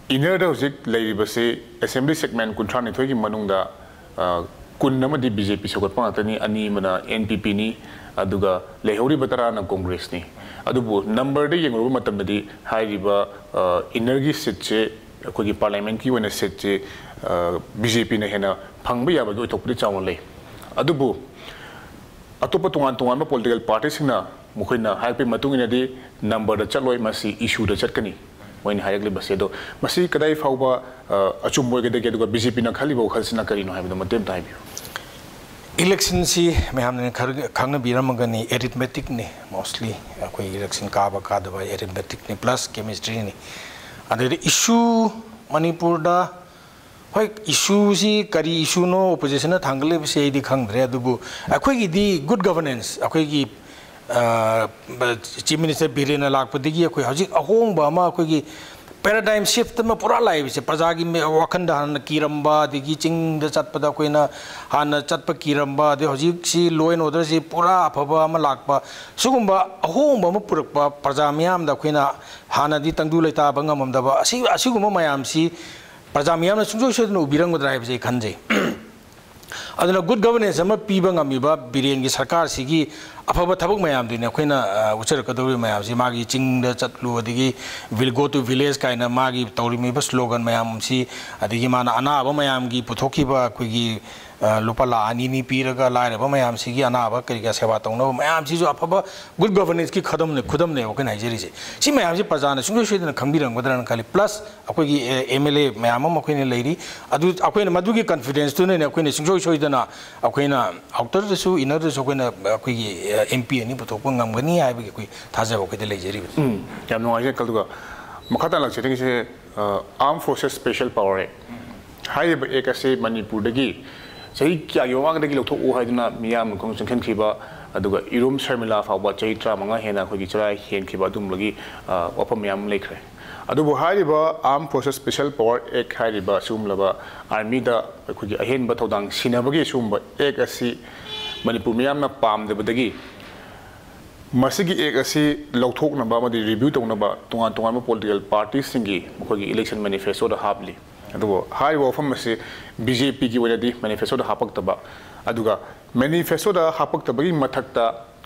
Inner ꯗ ꯍꯧꯖꯤꯛ ꯂꯩꯔꯤꯕꯁꯤ assembly segment ꯀꯨꯟꯊ꯭ꯔꯥ ꯅꯤꯊꯣꯏꯒꯤ ꯃꯅꯨꯡꯗ, ꯑ, ꯀꯨꯟ ꯑꯃꯗꯤ B J P ꯁꯧꯒꯠꯄ ꯉꯥꯛꯇꯅꯤ, ꯑꯅꯤ ꯑꯃꯅ N P P ꯅꯤ, ꯑꯗꯨꯒ ꯂꯩꯍꯧꯔꯤꯕ ꯇꯔꯥꯅ Congress ꯅꯤ꯫ ꯑꯗꯨꯕꯨ number ꯗ ꯌꯦꯡꯂꯨꯕ ꯃꯇꯝꯗꯗꯤ ꯍꯥꯏꯔꯤꯕ, ꯑ, inner ꯒꯤ seat ꯁꯦ, ꯑꯩꯈꯣꯏꯒꯤ parliament ꯀꯤ ꯑꯣꯏꯅ seat ꯁꯦ, ꯑ, B J P ꯅ ꯍꯦꯟꯅ ꯐꯪꯕ ꯌꯥꯕꯒꯤ ꯑꯣꯏꯊꯣꯛꯄꯗꯤ ꯆꯥꯎꯅ ꯂꯩ꯫ ꯑꯗꯨꯕꯨ ꯑꯇꯣꯞꯄ ꯇꯣꯉꯥꯟ ꯇꯣꯉꯥꯟꯕ political party ꯁꯤꯡꯅ ꯃꯈꯣꯏꯅ ꯍꯥꯏꯔꯛꯄꯒꯤ ꯃꯇꯨꯡ ꯏꯟꯅꯗꯤ number ꯗ ꯆꯠꯂꯣꯏ, ꯃꯁꯤ issue ꯗ ꯆꯠꯀꯅꯤ꯫ ꯃꯣꯏꯅ ꯍꯥꯏꯔꯛꯂꯤꯕꯁꯦ꯫ ꯑꯗꯣ ꯃꯁꯤ ꯀꯗꯥꯏ ꯐꯥꯎꯕ, ꯑ, ꯑꯆꯨꯝꯕ ꯑꯣꯏꯒꯗꯒꯦ, ꯑꯗꯨꯒ B J P ꯅ ꯈꯜꯂꯤꯕ ꯋꯥꯈꯜꯁꯤꯅ ꯀꯔꯤꯅꯣ ꯍꯥꯏꯕꯗꯣ ꯃꯇꯦꯛ ꯑꯝꯇ ꯍꯥꯏꯕꯤꯌꯨ꯫ Election ꯁꯤ ꯃꯌꯥꯝꯅ ꯈꯔ ꯈꯪꯅꯕꯤꯔꯝꯃꯒꯅꯤ, arithmetic ꯅꯤ mostly꯫ ꯑꯩꯈꯣꯏ election ꯀꯥꯕ ꯀꯥꯗꯕ arithmetic ꯅꯤ plus chemistry ꯅꯤ꯫ ꯑꯗꯩꯗꯤ issue ꯃꯅꯤꯄꯨꯔꯗ, ꯍꯣꯏ, issue ꯁꯤ ꯀꯔꯤ issue ꯅꯣ opposition ꯅ ꯊꯥꯡꯒꯠꯂꯤꯕꯁꯤ ꯑꯩꯗꯤ ꯈꯪꯗ꯭ꯔꯦ, ꯑꯗꯨꯕꯨ ꯑꯩꯈꯣꯏꯒꯤꯗꯤ good governance, ꯑꯩꯈꯣꯏꯒꯤ, ꯑ, Chief Minister ꯕꯤꯔꯦꯟꯅ ꯂꯥꯛꯄꯗꯒꯤ ꯑꯩꯈꯣꯏ ꯍꯧꯖꯤꯛ ꯑꯍꯣꯡꯕ ꯑꯃ, ꯑꯩꯈꯣꯏꯒꯤ paradigm shift ꯑꯃ ꯄꯨꯔꯥ ꯂꯥꯛꯏꯕꯁꯦ꯫ ꯄ꯭ꯔꯖꯥꯒꯤ ꯃꯤ-, ꯋꯥꯈꯟꯗ ꯍꯥꯟꯅ ꯀꯤꯔꯝꯕ, ꯑꯗꯒꯤ ꯆꯤꯡꯗ ꯆꯠꯄꯗ ꯑꯩꯈꯣꯏꯅ ꯍꯥꯟꯅ ꯆꯠꯄ ꯀꯤꯔꯝꯕ, ꯑꯗꯩ ꯍꯧꯖꯤꯛꯁꯤ law and order ꯁꯤ ꯄꯨꯔꯥ ꯑꯐꯕ ꯑꯃ ꯂꯥꯛꯄ, ꯁꯤꯒꯨꯝꯕ ꯑꯍꯣꯡꯕ ꯑꯃ ꯄꯨꯔꯛꯄ, ꯄ꯭ꯔꯖꯥ ꯃꯤꯌꯥꯝꯗ ꯑꯩꯈꯣꯏꯅ ꯍꯥꯟꯅꯗꯤ ꯇꯪꯗꯨ ꯂꯩꯇꯥꯕ ꯉꯝꯃꯝꯗꯕ ꯑꯁꯤ-, ꯑꯁꯤꯒꯨꯝꯕ ꯃꯌꯥꯝꯁꯤ ꯄ꯭ꯔꯖꯥ ꯃꯤꯌꯥꯝꯅ ꯁꯨꯡꯁꯣꯏ ꯁꯣꯏꯗꯅ ꯎꯕꯤꯔꯝꯒꯗ꯭ꯔꯥ ꯍꯥꯏꯕꯁꯦ ꯑꯩ ꯈꯟꯖꯩ꯫ ꯑꯗꯨꯅ good governance ꯑꯃ ꯄꯤꯕ ꯉꯝꯃꯤꯕ ꯕꯤꯔꯦꯟꯒꯤ ꯁꯔꯀꯥꯔꯁꯤꯒꯤ ꯑꯐꯕ ꯊꯕꯛ ꯃꯌꯥꯝꯗꯨꯅꯤ ꯑꯩꯈꯣꯏꯅ, ꯑ, ꯎꯠꯆꯔꯛꯀꯗꯧꯔꯤꯕ ꯃꯌꯥꯝꯁꯤ꯫ ꯃꯥꯒꯤ ꯆꯤꯡꯗ ꯆꯠꯂꯨ, ꯑꯗꯒꯤ will go to village ꯀꯥꯏꯅ ꯃꯥꯒꯤ ꯇꯧꯔꯤꯝꯃꯤꯕ slogan ꯃꯌꯥꯝꯁꯤ, ꯑꯗꯒꯤ ꯃꯥꯅ ꯑꯅꯥꯕ ꯃꯌꯥꯝꯒꯤ ꯄꯨꯊꯣꯛꯈꯤꯕ ꯑꯩꯈꯣꯏꯒꯤ, ꯑ, ꯂꯨꯄꯥ ꯂꯥꯈ ꯑꯅꯤ ꯑꯅꯤ ꯄꯤꯔꯒ ꯂꯥꯏꯔꯕ ꯃꯌꯥꯝꯁꯤꯒꯤ ꯑꯅꯥꯕ ꯀꯔꯤ ꯀꯔꯥ ꯁꯦꯕꯥ ꯇꯧꯅꯕ ꯃꯌꯥꯝꯁꯤꯁꯨ ꯑꯐꯕ good governance ꯀꯤ ꯈꯗꯝꯅꯦ-, ꯈꯨꯗꯝꯅꯦꯕ ꯑꯩꯈꯣꯏꯅ ꯍꯥꯏꯖꯔꯤꯁꯦ꯫ ꯁꯤ ꯃꯌꯥꯝꯁꯤ ꯄ꯭ꯔꯖꯥꯅ ꯁꯨꯡꯁꯣꯏ ꯁꯣꯏꯗꯅ ꯈꯪꯕꯤꯔꯝꯒꯗ꯭ꯔꯅ ꯈꯜꯂꯤ꯫ Plus ꯑꯩꯈꯣꯏꯒꯤ, ꯑꯦ, M L A ꯃꯌꯥꯝ ꯑꯃ ꯑꯩꯈꯣꯏꯅ ꯂꯩꯔꯤ꯫ ꯑꯗꯨ ꯑꯩꯈꯣꯏꯅ ꯃꯗꯨꯒꯤ confidence ꯇꯨꯅꯅꯦ ꯑꯩꯈꯣꯏꯅ ꯁꯨꯡꯁꯣꯏ ꯁꯣꯏꯗꯅ ꯑꯩꯈꯣꯏꯅ outer ꯗꯁꯨ inner ꯗꯁꯨ ꯑꯩꯈꯣꯏꯅ ꯑꯩꯈꯣꯏꯒꯤ, ꯑꯦ, M P ꯑꯅꯤ ꯄꯨꯊꯣꯛꯄ ꯉꯝꯒꯅꯤ ꯍꯥꯏꯕꯒꯤ ꯑꯩꯈꯣꯏ ꯊꯥꯖꯕ ꯑꯩꯈꯣꯏꯗ ꯂꯩꯖꯔꯤꯕꯅꯤ꯫ ꯎꯝ, ꯌꯥꯝ ꯅꯨꯡꯉꯥꯏꯖꯩ꯫ ꯑꯗꯨꯒ ꯃꯈꯥ ꯇꯥꯅ ꯂꯥꯛꯆꯅꯤꯡꯉꯤꯁꯦ, ꯑ, Armed Forces Special Power Act꯫ ꯍꯥꯏꯔꯤꯕ act ꯑꯁꯤ ꯃꯅꯤꯄꯨꯔꯗꯒꯤ ꯆꯍꯤ ꯀꯌꯥꯒꯤ ꯃꯃꯥꯡꯗꯒꯤ ꯂꯧꯊꯣꯛꯎ ꯍꯥꯏꯗꯨꯅ ꯃꯤꯌꯥꯝꯅ ꯈꯣꯡ ꯆꯪꯁꯤꯟꯈꯤꯕ, ꯑꯗꯨꯒ ꯏꯔꯣꯝ ꯁꯔꯃꯤꯂꯥ ꯐꯥꯎꯕ ꯆꯍꯤ ꯇꯔꯥꯃꯉꯥ ꯍꯦꯟꯅ ꯑꯩꯈꯣꯏꯒꯤ ꯆꯔꯥ ꯍꯦꯟꯈꯤꯕ ꯑꯗꯨꯝꯕꯒꯤ, ꯑ, ꯋꯥꯐꯝ ꯃꯌꯥꯝ ꯑꯃ ꯂꯩꯈ꯭ꯔꯦ꯫ ꯑꯗꯨꯕꯨ ꯍꯥꯏꯔꯤꯕ Armed Forces Special Power Act ꯍꯥꯏꯔꯤꯕ ꯁꯤꯒꯨꯝꯂꯕ army ꯗ ꯑꯩꯈꯣꯏꯒꯤ ꯑꯍꯦꯟꯕ ꯊꯧꯗꯥꯡ ꯁꯤꯟꯅꯕꯒꯤ ꯁꯤꯒꯨꯝꯕ act ꯑꯁꯤ ꯃꯅꯤꯄꯨꯔ ꯃꯤꯌꯥꯝꯅ ꯄꯥꯝꯗꯕꯗꯒꯤ ꯃꯁꯤꯒꯤ ꯑꯦꯛ ꯑꯁꯤ ꯂꯧꯊꯣꯛꯅꯕ ꯑꯃꯗꯤ ꯔꯤꯚ꯭ꯌꯨ ꯇꯧꯅꯕ ꯇꯣꯉꯥꯟ ꯇꯣꯉꯥꯟꯕ ꯄꯣꯂꯤꯇꯤꯀꯦꯜ ꯄꯥꯔꯇꯤꯁꯤꯡꯒꯤ ꯃꯈꯣꯏꯒꯤ ꯏꯂꯦꯛꯁꯟ ꯃꯦꯅꯤꯐꯦꯁꯇꯣꯗ ꯍꯥꯞꯂꯤ꯫ ꯑꯗꯨꯕꯨ ꯍꯥꯏꯔꯤꯕ ꯋꯥꯐꯝ ꯑꯁꯤ ꯕꯤ ꯖꯦ ꯄꯤꯒꯤ ꯑꯣꯏꯅꯗꯤ ꯃꯦꯅꯤꯐꯦꯁꯇꯣꯗ ꯍꯥꯞꯄꯛꯇꯕ, ꯑꯗꯨꯒ ꯃꯦꯅꯤꯐꯦꯁꯇꯣꯗ ꯍꯥꯞꯄꯛꯇꯕꯒꯤ ꯃꯊꯛꯇ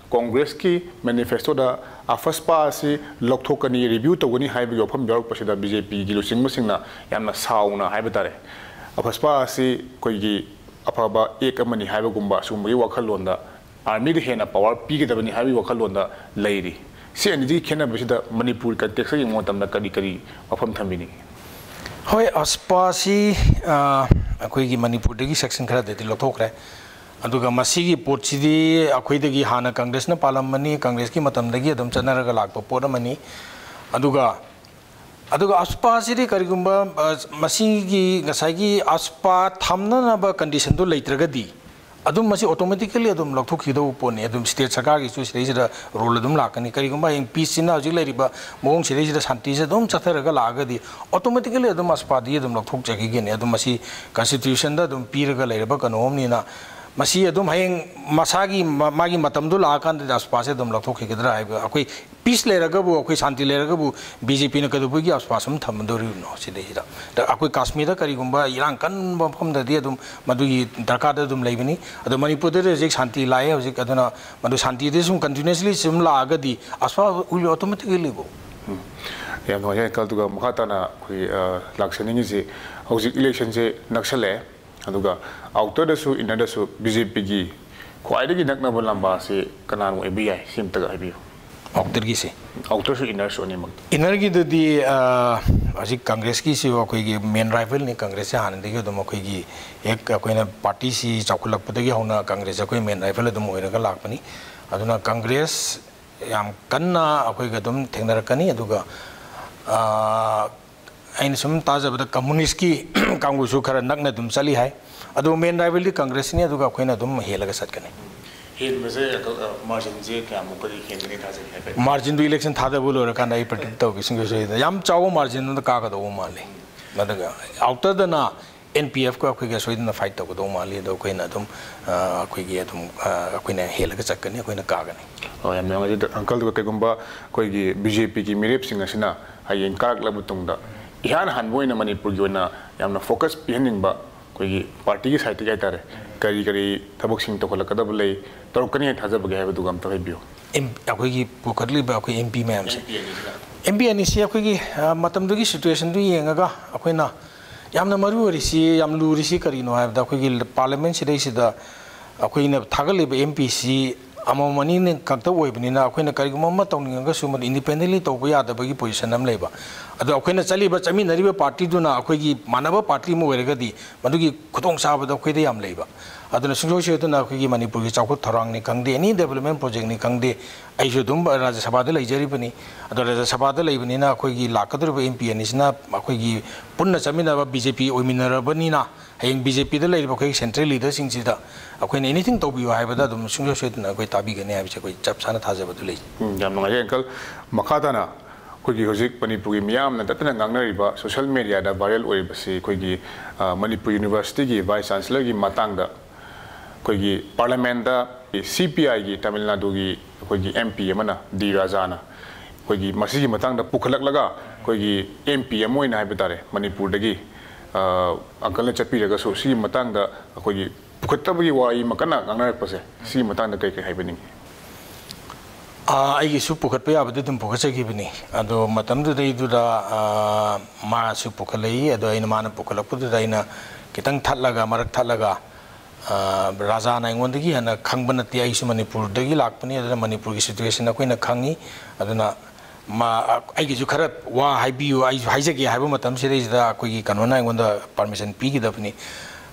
ꯀꯣꯡꯒ꯭ꯔꯦꯁꯀꯤ ꯃꯦꯅꯤꯐꯦꯁꯇꯣꯗ ꯑꯐꯁꯄꯥ ꯑꯁꯤ ꯂꯧꯊꯣꯛꯀꯅꯤ, ꯔꯤꯚ꯭ꯌꯨ ꯇꯧꯒꯅꯤ ꯍꯥꯏꯕꯒꯤ ꯋꯥꯐꯝ ꯌꯥꯎꯔꯛꯄꯁꯤꯗ ꯕꯤ ꯖꯦ ꯄꯤꯒꯤ ꯂꯨꯆꯤꯡꯕꯁꯤꯡꯅ ꯌꯥꯝꯅ ꯁꯥꯎꯅ ꯍꯥꯏꯕ ꯇꯥꯔꯦ, ꯑꯐꯁꯄꯥ ꯑꯁꯤ ꯑꯩꯈꯣꯏꯒꯤ ꯑꯐꯕ ꯑꯦꯛ ꯑꯃꯅꯤ ꯍꯥꯏꯕꯒꯨꯝꯕ ꯁꯤꯒꯨꯝꯕꯒꯤ ꯋꯥꯈꯜꯂꯣꯟꯗ, ꯑꯥꯔꯃꯤꯗ ꯍꯦꯟꯅ ꯄꯋꯥꯔ ꯄꯤꯒꯗꯕꯅꯤ ꯍꯥꯏꯕꯒꯤ ꯋꯥꯈꯜꯂꯣꯟꯗ ꯂꯩꯔꯤ꯫ ꯁꯤ ꯑꯅꯤꯁꯤꯒꯤ ꯈꯦꯠꯅꯕꯁꯤꯗ ꯃꯅꯤꯄꯨꯔ ꯀꯟꯇꯦꯛꯁꯇ ꯌꯦꯡꯕ ꯃꯇꯝꯗ ꯀꯔꯤ ꯀꯔꯤ ꯋꯥꯐꯝ ꯊꯝꯕꯤꯅꯤꯡꯉꯤ? ꯍꯣꯏ, ꯑꯐꯁꯄꯥꯁꯤ, ꯑ, ꯑꯩꯈꯣꯏꯒꯤ ꯃꯅꯤꯄꯨꯔꯗꯒꯤ ꯁꯦꯛꯁꯟ ꯈꯔꯗꯗꯤ ꯂꯧꯊꯣꯛꯈ꯭ꯔꯦ꯫ ꯑꯗꯨꯒ ꯃꯁꯤꯒꯤ ꯄꯣꯠꯁꯤꯗꯤ ꯑꯩꯈꯣꯏꯗꯒꯤ ꯍꯥꯟꯅ ꯀꯪꯒ꯭ꯔꯦꯁꯅ ꯄꯥꯜꯂꯝꯕꯅꯤ, ꯀꯪꯒ꯭ꯔꯦꯁꯀꯤ ꯃꯇꯝꯗꯒꯤ ꯑꯗꯨꯝ ꯆꯠꯅꯔꯒ ꯂꯥꯛꯄ ꯄꯣꯠ ꯑꯃꯅꯤ꯫ ꯑꯗꯨꯒ, ꯑꯗꯨꯒ ꯑꯐꯁꯄꯥꯁꯤꯗꯤ ꯀꯔꯤꯒꯨꯝꯕ, ꯑ, ꯃꯁꯤꯒꯤ ꯉꯁꯥꯏꯒꯤ ꯑꯐꯁꯄꯥ ꯊꯝꯅꯅꯕ ꯀꯟꯗꯤꯁꯟꯗꯨ ꯂꯩꯇ꯭ꯔꯒꯗꯤ ꯑꯗꯨꯝ ꯃꯁꯤ ꯑꯣꯇꯣꯃꯦꯇꯤꯀꯦꯂꯤ ꯑꯗꯨꯝ ꯂꯧꯊꯣꯛꯈꯤꯗꯧꯕ ꯄꯣꯠꯅꯤ꯫ ꯑꯗꯨꯝ ꯁ꯭ꯇꯦꯠ ꯁꯔꯀꯥꯔꯒꯤꯁꯨ ꯁꯤꯗꯩꯁꯤꯗ ꯔꯣꯜ ꯑꯗꯨꯝ ꯂꯥꯛꯀꯅꯤ꯫ ꯀꯔꯤꯒꯨꯝꯕ ꯍꯌꯦꯡ ꯄꯤꯁꯁꯤꯅ ꯍꯧꯖꯤꯛ ꯂꯩꯔꯤꯕ ꯃꯑꯣꯡ ꯁꯤꯗꯩꯁꯤꯗ ꯁꯥꯟꯇꯤꯁꯦ ꯑꯗꯨꯝ ꯆꯠꯊꯔꯒ ꯂꯥꯛꯑꯒꯗꯤ ꯑꯣꯇꯣꯃꯦꯇꯤꯀꯦꯂꯤ ꯑꯗꯨꯝ ꯑꯐꯁꯄꯥꯗꯤ ꯑꯗꯨꯝ ꯂꯧꯊꯣꯛꯆꯈꯤꯒꯅꯤ꯫ ꯑꯗꯨꯝ ꯃꯁꯤ ꯀꯟꯁꯇꯤꯇ꯭ꯌꯨꯁꯟꯗ ꯑꯗꯨꯝ ꯄꯤꯔꯒ ꯂꯩꯔꯕ ꯀꯩꯅꯣꯝꯅꯤꯅ ꯃꯁꯤ ꯑꯗꯨꯝ ꯍꯌꯦꯡ ꯃꯁꯥꯒꯤ ꯃ-, ꯃꯥꯒꯤ ꯃꯇꯝꯗꯨ ꯂꯥꯛꯑꯀꯥꯟꯗꯗꯤ ꯑꯐꯁꯄꯥꯁꯦ ꯑꯗꯨꯝ ꯂꯧꯊꯣꯛꯈꯤꯒꯗ꯭ꯔꯥ ꯍꯥꯏꯕ ꯑꯩꯈꯣꯏ ꯄꯤꯁ ꯂꯩꯔꯒꯕꯨ, ꯑꯩꯈꯣꯏ ꯁꯥꯟꯇꯤ ꯂꯩꯔꯒꯕꯨ ꯕꯤ ꯖꯦ ꯄꯤꯅ ꯀꯩꯗꯧꯕꯒꯤ ꯑꯐꯁꯄꯥ ꯁꯨꯝ ꯊꯝꯃꯗꯧꯔꯤꯕꯅꯣ ꯁꯤꯗꯩꯁꯤꯗ? ꯗ-, ꯑꯩꯈꯣꯏ ꯀꯥꯁꯃꯤꯔꯗ ꯀꯔꯤꯒꯨꯝꯕ ꯏꯔꯥꯡ ꯀꯟꯕ ꯃꯐꯝꯗꯗꯤ ꯑꯗꯨꯝ ꯃꯗꯨꯒꯤ ꯗꯔꯀꯥꯔꯗ ꯑꯗꯨꯝ ꯂꯩꯕꯅꯤ꯫ ꯑꯗꯣ ꯃꯅꯤꯄꯨꯔꯗꯗꯤ ꯍꯧꯖꯤꯛ ꯁꯥꯟꯇꯤ ꯂꯥꯛꯑꯦ ꯍꯧꯖꯤꯛ, ꯑꯗꯨꯅ ꯃꯗꯨ ꯁꯥꯟꯇꯤꯗꯤ ꯁꯨꯝ ꯀꯟꯇꯤꯅ꯭ꯌꯨꯁꯂꯤ ꯁꯨꯝ ꯂꯥꯛꯑꯒꯗꯤ ꯑꯐꯁꯄꯥ will automatically go꯫ ꯎꯝ꯫ ꯌꯥꯝ ꯅꯨꯡꯉꯥꯏꯖꯩ ꯑꯪꯀꯜ꯫ ꯑꯗꯨꯒ ꯃꯈꯥ ꯇꯥꯅ ꯑꯩꯈꯣꯏ, ꯑ, ꯂꯥꯛꯆꯅꯤꯡꯉꯤꯁꯤ, ꯍꯧꯖꯤꯛ ꯏꯂꯦꯛꯁꯟꯁꯦ ꯅꯛꯁꯜꯂꯛꯑꯦ, ꯑꯗꯨꯒ ꯑꯥꯎꯇꯔꯗꯁꯨ ꯏꯟꯅꯔꯗꯁꯨ ꯕꯤ ꯖꯦ ꯄꯤꯒꯤ ꯈ꯭ꯋꯥꯏꯗꯒꯤ ꯅꯛꯅꯕ ꯂꯝꯕꯥꯁꯤ ꯀꯅꯥꯅ ꯑꯣꯏꯕ ꯌꯥꯏ? ꯁꯤ ꯑꯝꯇꯒ ꯍꯥꯏꯕꯤꯌꯨ꯫ ꯑꯥꯎꯇꯔꯒꯤꯁꯦ? ꯑꯥꯎꯇꯔꯁꯨ ꯏꯟꯅꯔꯁꯨ ꯑꯅꯤꯃꯛ꯫ ꯏꯟꯅꯔꯒꯤꯗꯗꯤ, ꯑ, ꯍꯧꯖꯤꯛ ꯀꯪꯒ꯭ꯔꯦꯁꯀꯤꯁꯨ ꯑꯩꯈꯣꯏꯒꯤ ꯃꯦꯟ ꯔꯥꯏꯚꯜꯅꯤ꯫ ꯀꯪꯒ꯭ꯔꯦꯁꯁꯦ ꯍꯥꯟꯅꯗꯒꯤ ꯑꯗꯨꯝ ꯑꯩꯈꯣꯏꯒꯤ ꯍꯦꯛ ꯑꯩꯈꯣꯏꯅ ꯄꯥꯔꯇꯤꯁꯤ ꯆꯥꯎꯈꯠꯂꯛꯄꯗꯒꯤ ꯍꯧꯅ ꯀꯪꯒ꯭ꯔꯦꯁꯁꯦ ꯑꯩꯈꯣꯏ ꯃꯦꯟ ꯔꯥꯏꯚꯜ ꯑꯗꯨꯝ ꯑꯣꯏꯔꯒ ꯂꯥꯛꯄꯅꯤ꯫ ꯑꯗꯨꯅ ꯀꯪꯒ꯭ꯔꯦꯁ ꯌꯥꯝ ꯀꯟꯅ ꯑꯩꯈꯣꯏꯒ ꯑꯗꯨꯝ ꯊꯦꯡꯅꯔꯛꯀꯅꯤ꯫ ꯑꯗꯨꯒ, ꯑ, ꯑꯩꯅ ꯁꯨꯝ ꯇꯥꯖꯕꯗ ꯀꯝꯃꯨꯅꯤꯁꯀꯤ ꯀꯥꯡꯕꯨꯁꯨ ꯈꯔ ꯅꯛꯅ ꯑꯗꯨꯝ ꯆꯠꯂꯤ ꯍꯥꯏ꯫ ꯑꯗꯨ ꯃꯦꯟ ꯔꯥꯏꯚꯜꯗꯤ ꯀꯪꯒ꯭ꯔꯦꯁꯅꯤ, ꯑꯗꯨꯒ ꯑꯩꯈꯣꯏꯅ ꯑꯗꯨꯝ ꯍꯦꯜꯂꯒ ꯆꯠꯀꯅꯤ꯫ ꯍꯦꯟꯕꯁꯦ, ꯑ, ꯃꯥꯔꯖꯤꯟꯁꯦ ꯀꯌꯥꯃꯨꯛꯀꯗꯤ ꯍꯦꯟꯒꯅꯤ ꯊꯥꯖꯒꯦ ꯍꯥꯏꯐꯦꯠ? ꯃꯥꯔꯖꯤꯟꯗꯨ ꯏꯂꯦꯛꯁꯟ ꯊꯥꯗꯕ ꯂꯣꯏꯔꯀꯥꯟꯗ ꯑꯩ ꯄ꯭ꯔꯤꯗꯤꯛ ꯇꯧꯒꯦ꯫ ꯁꯤꯡꯒꯣꯏꯁꯣꯏꯗ ꯌꯥꯝ ꯆꯥꯎꯕ ꯃꯥꯔꯖꯤꯟ ꯑꯃꯗ ꯀꯥꯒꯗꯧꯕ ꯃꯥꯜꯂꯤ꯫ ꯑꯗꯨꯒ ꯑꯥꯎꯇꯔꯗꯅ ꯑꯦꯟ ꯄꯤ ꯑꯦꯐꯀ ꯑꯩꯈꯣꯏꯒ ꯁꯣꯏꯗꯅ ꯐꯥꯏꯠ ꯇꯧꯒꯗꯧ ꯃꯥꯜꯂꯤ꯫ ꯑꯗꯣ ꯑꯩꯈꯣꯏꯅ ꯑꯗꯨꯝ, ꯑ, ꯑꯩꯈꯣꯏꯒꯤ ꯑꯗꯨꯝ, ꯑ, ꯑꯩꯈꯣꯏꯅ ꯍꯦꯜꯂꯒ ꯆꯠꯀꯅꯤ, ꯑꯩꯈꯣꯏꯅ ꯀꯥꯒꯅꯤ꯫ ꯑꯣ, ꯌꯥꯝ ꯅꯨꯡꯉꯥꯏꯖꯩ ꯑꯪꯀꯜ꯫ ꯑꯗꯨꯒ ꯀꯩꯒꯨꯝꯕ ꯑꯩꯈꯣꯏꯒꯤ ꯕꯤ ꯖꯦ ꯄꯤꯒꯤ ꯃꯤꯔꯦꯞꯁꯤꯡ ꯑꯁꯤꯅ ꯍꯌꯦꯡ ꯀꯥꯔꯛꯂꯕ ꯃꯇꯨꯡꯗ ꯏꯍꯥꯟ ꯍꯥꯟꯕ ꯑꯣꯏꯅ ꯃꯅꯤꯄꯨꯔꯒꯤ ꯑꯣꯏꯅ ꯌꯥꯝꯅ ꯐꯣꯀꯁ ꯄꯤꯍꯟꯅꯤꯡꯕ ꯑꯩꯈꯣꯏꯒꯤ ꯄꯥꯔꯇꯤꯒꯤ ꯁꯥꯏꯠꯇꯒꯤ ꯍꯥꯏꯇꯥꯔꯦ, ꯀꯔꯤ ꯀꯔꯤ ꯊꯕꯛꯁꯤꯡ ꯇꯧꯈꯠꯂꯛꯀꯗꯕ ꯂꯩ, ꯇꯧꯔꯛꯀꯅꯤ ꯍꯥꯏꯅ ꯊꯥꯖꯕꯒꯦ ꯍꯥꯏꯕꯗꯨꯒ ꯑꯝꯇ ꯍꯥꯏꯕꯤꯌꯨ꯫ ꯑꯦꯝ-, ꯑꯩꯈꯣꯏꯒꯤ ꯄꯨꯈꯠꯂꯤꯕ ꯑꯩꯈꯣꯏ ꯑꯦꯝ ꯄꯤ ꯃꯌꯥꯝꯁꯦ꯫ M P ꯑꯅꯤꯁꯤꯅ? ꯑꯦꯝ ꯄꯤ ꯑꯅꯤꯁꯤ ꯑꯩꯈꯣꯏꯒꯤ, ꯑ, ꯃꯇꯝꯗꯨꯒꯤ ꯁꯤꯆꯨꯋꯦꯁꯟꯗꯨ ꯌꯦꯡꯉꯒ ꯑꯩꯈꯣꯏꯅ ꯌꯥꯝꯅ ꯃꯔꯨ ꯑꯣꯏꯔꯤꯁꯤ, ꯌꯥꯝ ꯂꯨꯔꯤꯁꯤ ꯀꯔꯤꯅꯣ ꯍꯥꯏꯕꯗ, ꯑꯩꯈꯣꯏꯒꯤ ꯄꯥꯔꯂꯤꯌꯥꯃꯦꯟ ꯁꯤꯗꯩꯁꯤꯗ ꯑꯩꯈꯣꯏꯅ ꯊꯥꯒꯠꯂꯤꯕ ꯑꯦꯝ ꯄꯤꯁꯤ ꯑꯃꯃꯝ ꯑꯅꯤꯅꯤ ꯈꯛꯇ ꯑꯣꯏꯕꯅꯤꯅ, ꯑꯩꯈꯣꯏꯅ ꯀꯔꯤꯒꯨꯝꯕ ꯑꯃ ꯇꯧꯅꯤꯡꯉꯒꯁꯨ ꯃꯗꯨ ꯏꯟꯗꯤꯄꯦꯟꯗꯦꯟꯂꯤ ꯇꯧꯕ ꯌꯥꯗꯕꯒꯤ ꯄꯣꯖꯤꯁꯟ ꯑꯃ ꯂꯩꯕ꯫ ꯑꯗꯣ ꯑꯩꯈꯣꯏꯅ ꯆꯠꯂꯤꯕ, ꯆꯠꯃꯤꯟꯅꯔꯤꯕ ꯄꯥꯔꯇꯤꯗꯨꯅ ꯑꯩꯈꯣꯏꯒꯤ ꯃꯥꯟꯅꯕ ꯄꯥꯔꯇꯤ ꯑꯃ ꯑꯣꯏꯔꯒꯗꯤ ꯃꯗꯨꯒꯤ ꯈꯨꯗꯣꯡꯆꯥꯕꯗꯣ ꯑꯩꯈꯣꯏꯗ ꯌꯥꯝ ꯂꯩꯕ꯫ ꯑꯗꯨꯅ ꯁꯨꯡꯁꯣꯏ ꯁꯣꯏꯗꯅ ꯑꯩꯈꯣꯏꯒꯤ ꯃꯅꯤꯄꯨꯔꯒꯤ ꯆꯥꯎꯈꯠ ꯊꯧꯔꯥꯡꯅꯤ ꯈꯪꯗꯦ, ꯑꯦꯅꯤ ꯗꯦꯕꯂꯞꯃꯦꯟ ꯄ꯭ꯔꯣꯖꯦꯛꯅꯤ ꯈꯪꯗꯦ, ꯑꯩꯁꯨ ꯑꯗꯨꯝ ꯔꯥꯖ꯭ꯌ ꯁꯚꯥꯗ ꯂꯩꯖꯔꯤꯕꯅꯤ꯫ ꯑꯗꯣ ꯔꯥꯖ꯭ꯌ ꯁꯚꯥꯗ ꯂꯩꯕꯅꯤꯅ ꯑꯩꯈꯣꯏꯒꯤ ꯂꯥꯛꯀꯗꯧꯔꯤꯕ ꯑꯦꯝ ꯄꯤ ꯑꯅꯤꯁꯤꯅ ꯑꯩꯈꯣꯏꯒꯤ ꯄꯨꯟꯅ ꯆꯠꯃꯤꯟꯅꯕ ꯕꯤ ꯖꯦ ꯄꯤ ꯑꯣꯏꯃꯤꯟꯅꯔꯕꯅꯤꯅ, ꯍꯌꯦꯡ ꯕꯤ ꯖꯦ ꯄꯤꯗ ꯂꯩꯔꯤꯕ ꯑꯩꯈꯣꯏꯒꯤ ꯁꯦꯟꯇ꯭ꯔꯦꯜ ꯂꯤꯗꯔꯁꯤꯡꯁꯤꯗ ꯑꯩꯈꯣꯏꯅ ꯑꯦꯅꯤꯊꯤꯡ ꯇꯧꯕꯤꯌꯨ ꯍꯥꯏꯕꯗ ꯑꯗꯨꯝ ꯁꯨꯡꯁꯣꯏ ꯁꯣꯏꯗꯅ ꯑꯩꯈꯣꯏ ꯇꯥꯕꯤꯒꯅꯤ ꯍꯥꯏꯕꯁꯦ ꯑꯩꯈꯣꯏ ꯆꯞ ꯆꯥꯅ ꯊꯥꯖꯕꯗꯨ ꯂꯩ꯫ ꯎꯝ, ꯌꯥꯝ ꯅꯨꯡꯉꯥꯏꯖꯩ ꯑꯪꯀꯜ꯫ ꯃꯈꯥ ꯇꯥꯅ ꯑꯩꯈꯣꯏꯒꯤ ꯍꯧꯖꯤꯛ ꯃꯅꯤꯄꯨꯔꯒꯤ ꯃꯤꯌꯥꯝꯅ ꯇꯠꯇꯅ ꯉꯥꯡꯅꯔꯤꯕ ꯁꯣꯁꯤꯌꯦꯜ ꯃꯦꯗꯤꯌꯥꯗ ꯚꯥꯏꯔꯦꯜ ꯑꯣꯏꯔꯤꯕꯁꯤ ꯑꯩꯈꯣꯏꯒꯤ, ꯑ, ꯃꯅꯤꯄꯨꯔ ꯌꯨꯅꯤꯚꯔꯁꯤꯇꯤꯒꯤ ꯚꯥꯏꯁ ꯆꯥꯟꯁꯦꯂꯔꯒꯤ ꯃꯇꯥꯡꯗ ꯑꯩꯈꯣꯏꯒꯤ ꯄꯥꯔꯂꯤꯌꯥꯃꯦꯟꯗ ꯁꯤ ꯄꯤ ꯑꯥꯏꯒꯤ ꯇꯥꯃꯤꯜ ꯅꯥꯗꯨꯒꯤ ꯑꯩꯈꯣꯏꯒꯤ ꯑꯦꯝ ꯄꯤ ꯑꯃꯅ, ꯗꯤ ꯔꯥꯖꯥꯅ, ꯑꯩꯈꯣꯏꯒꯤ ꯃꯁꯤꯒꯤ ꯃꯇꯥꯡꯗ ꯄꯨꯈꯠꯂꯛꯂꯒ ꯑꯩꯈꯣꯏꯒꯤ ꯑꯦꯝ ꯄꯤ ꯑꯃ ꯑꯣꯏꯅ ꯍꯥꯏꯕ ꯇꯥꯔꯦ, ꯃꯅꯤꯄꯨꯔꯗꯒꯤ, ꯑ, ꯑꯪꯀꯜꯅ ꯆꯠꯄꯤꯔꯒꯁꯨ ꯁꯤꯒꯤ ꯃꯇꯥꯡꯗ ꯑꯩꯈꯣꯏꯒꯤ ꯄꯨꯈꯠꯇꯕꯒꯤ ꯋꯥꯔꯤ ꯑꯃ ꯀꯟꯅ ꯉꯥꯡꯅꯔꯛꯄꯁꯦ, ꯁꯤꯒꯤ ꯃꯇꯥꯡꯗ ꯀꯩ ꯀꯩ ꯍꯥꯏꯕꯤꯅꯤꯡꯉꯤ? ꯑꯥ, ꯑꯩꯒꯤꯁꯨ ꯄꯨꯈꯠꯄ ꯌꯥꯕꯗꯤ ꯑꯗꯨꯝ ꯄꯨꯈꯠꯆꯈꯤꯕꯅꯤ꯫ ꯑꯗꯣ ꯃꯇꯝꯗꯨꯗꯩꯗꯨꯗ, ꯑꯥ, ꯃꯥꯁꯨ ꯄꯨꯈꯠꯂꯛꯏ꯫ ꯑꯗꯣ ꯑꯩꯅ, ꯃꯥꯅ ꯄꯨꯈꯠꯂꯛꯄꯗꯨꯗ ꯑꯩꯅ ꯈꯤꯇꯪ ꯊꯠꯂꯒ, ꯃꯔꯛ ꯊꯠꯂꯒ, ꯑꯥ, ꯔꯥꯖꯥꯅ ꯑꯩꯉꯣꯟꯗꯒꯤ ꯍꯦꯟꯅ ꯈꯪꯕ ꯅꯠꯇꯦ, ꯑꯩꯁꯨ ꯃꯅꯤꯄꯨꯔꯗꯒꯤ ꯂꯥꯛꯄꯅꯤ, ꯑꯗꯨꯅ ꯃꯅꯤꯄꯨꯔꯒꯤ ꯁꯤꯆꯨꯋꯦꯁꯟ ꯑꯩꯈꯣꯏꯅ ꯈꯪꯉꯤ꯫ ꯑꯗꯨꯅ ꯃꯥ, ꯑꯩꯒꯤꯁꯨ ꯈꯔ ꯋꯥ ꯍꯥꯏꯕꯤꯌꯨ, ꯑꯩꯁꯨ ꯍꯥꯏꯖꯒꯦ ꯍꯥꯏꯕ ꯃꯇꯝꯁꯤꯗꯩꯁꯤꯗ ꯑꯩꯈꯣꯏꯒꯤ ꯀꯩꯅꯣꯅ ꯑꯩꯉꯣꯟꯗ ꯄꯥꯔꯃꯤꯁꯟ ꯄꯤꯈꯤꯗꯕꯅꯤ꯫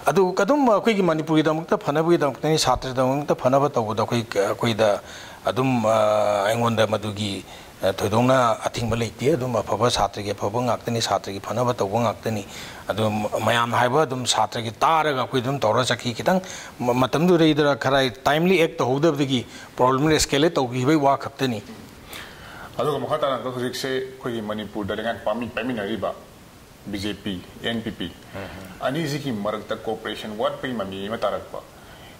ꯑꯗꯨ ꯑꯗꯨꯝ ꯑꯩꯈꯣꯏꯒꯤ ꯃꯅꯤꯄꯨꯔꯒꯤꯗꯃꯛꯇ ꯐꯅꯕꯒꯤꯗꯃꯛꯇꯅꯤ, ꯁꯥꯇ꯭ꯔꯗꯃꯛꯇ ꯐꯅꯕ ꯇꯧꯕꯗ ꯑꯩꯈꯣꯏ, ꯑꯩꯈꯣꯏꯗ ꯑꯗꯨꯝ, ꯑ, ꯑꯩꯉꯣꯟꯗ ꯃꯗꯨꯒꯤ, ꯑ, ꯊꯣꯏꯗꯣꯛꯅ ꯑꯊꯤꯡꯕ ꯂꯩꯇꯦ꯫ ꯑꯗꯨꯝ ꯑꯐꯕ ꯁꯥꯇ꯭ꯔꯒꯤ ꯑꯐꯕ ꯉꯥꯛꯇꯅꯤ, ꯁꯥꯇ꯭ꯔꯒꯤ ꯐꯅꯕ ꯇꯧꯕ ꯉꯥꯛꯇꯅꯤ꯫ ꯑꯗꯨꯝ ꯃꯌꯥꯝꯅ ꯍꯥꯏꯕ ꯑꯗꯨꯝ ꯁꯥꯇ꯭ꯔꯒꯤ ꯇꯥꯔꯒ ꯑꯩꯈꯣꯏ ꯑꯗꯨꯝ ꯇꯧꯔ ꯆꯠꯈꯤ꯫ ꯈꯤꯇꯪ ꯃ-, ꯃꯇꯝꯗꯨꯗꯩꯗꯨꯗ ꯈꯔ ꯇꯥꯏꯝꯂꯤ ꯑꯦꯛ ꯇꯧꯍꯧꯗꯕꯗꯒꯤ ꯄ꯭ꯔꯣꯕ꯭ꯂꯦꯝ ꯑꯦꯁꯀꯦꯂꯦꯠ ꯇꯧꯈꯤꯕꯒꯤ ꯋꯥ ꯈꯛꯇꯅꯤ꯫ ꯑꯗꯨꯒ ꯃꯈꯥ ꯇꯥꯅ ꯍꯧꯖꯤꯛꯁꯦ ꯑꯩꯈꯣꯏꯒꯤ ꯃꯅꯤꯄꯨꯔꯗ ꯂꯩꯉꯥꯛ ꯄꯥꯝꯃꯤ-, ꯄꯥꯏꯃꯤꯟꯅꯔꯤꯕ ꯕꯤ ꯖꯦ ꯄꯤ, ꯑꯦꯟ ꯄꯤ ꯄꯤ ꯑꯅꯤꯁꯤꯒꯤ ꯃꯔꯛꯇ ꯀꯣꯑꯣꯄꯔꯦꯁꯟ ꯋꯥꯠꯄꯒꯤ ꯃꯃꯤ ꯑꯃ ꯇꯥꯔꯛꯄ꯫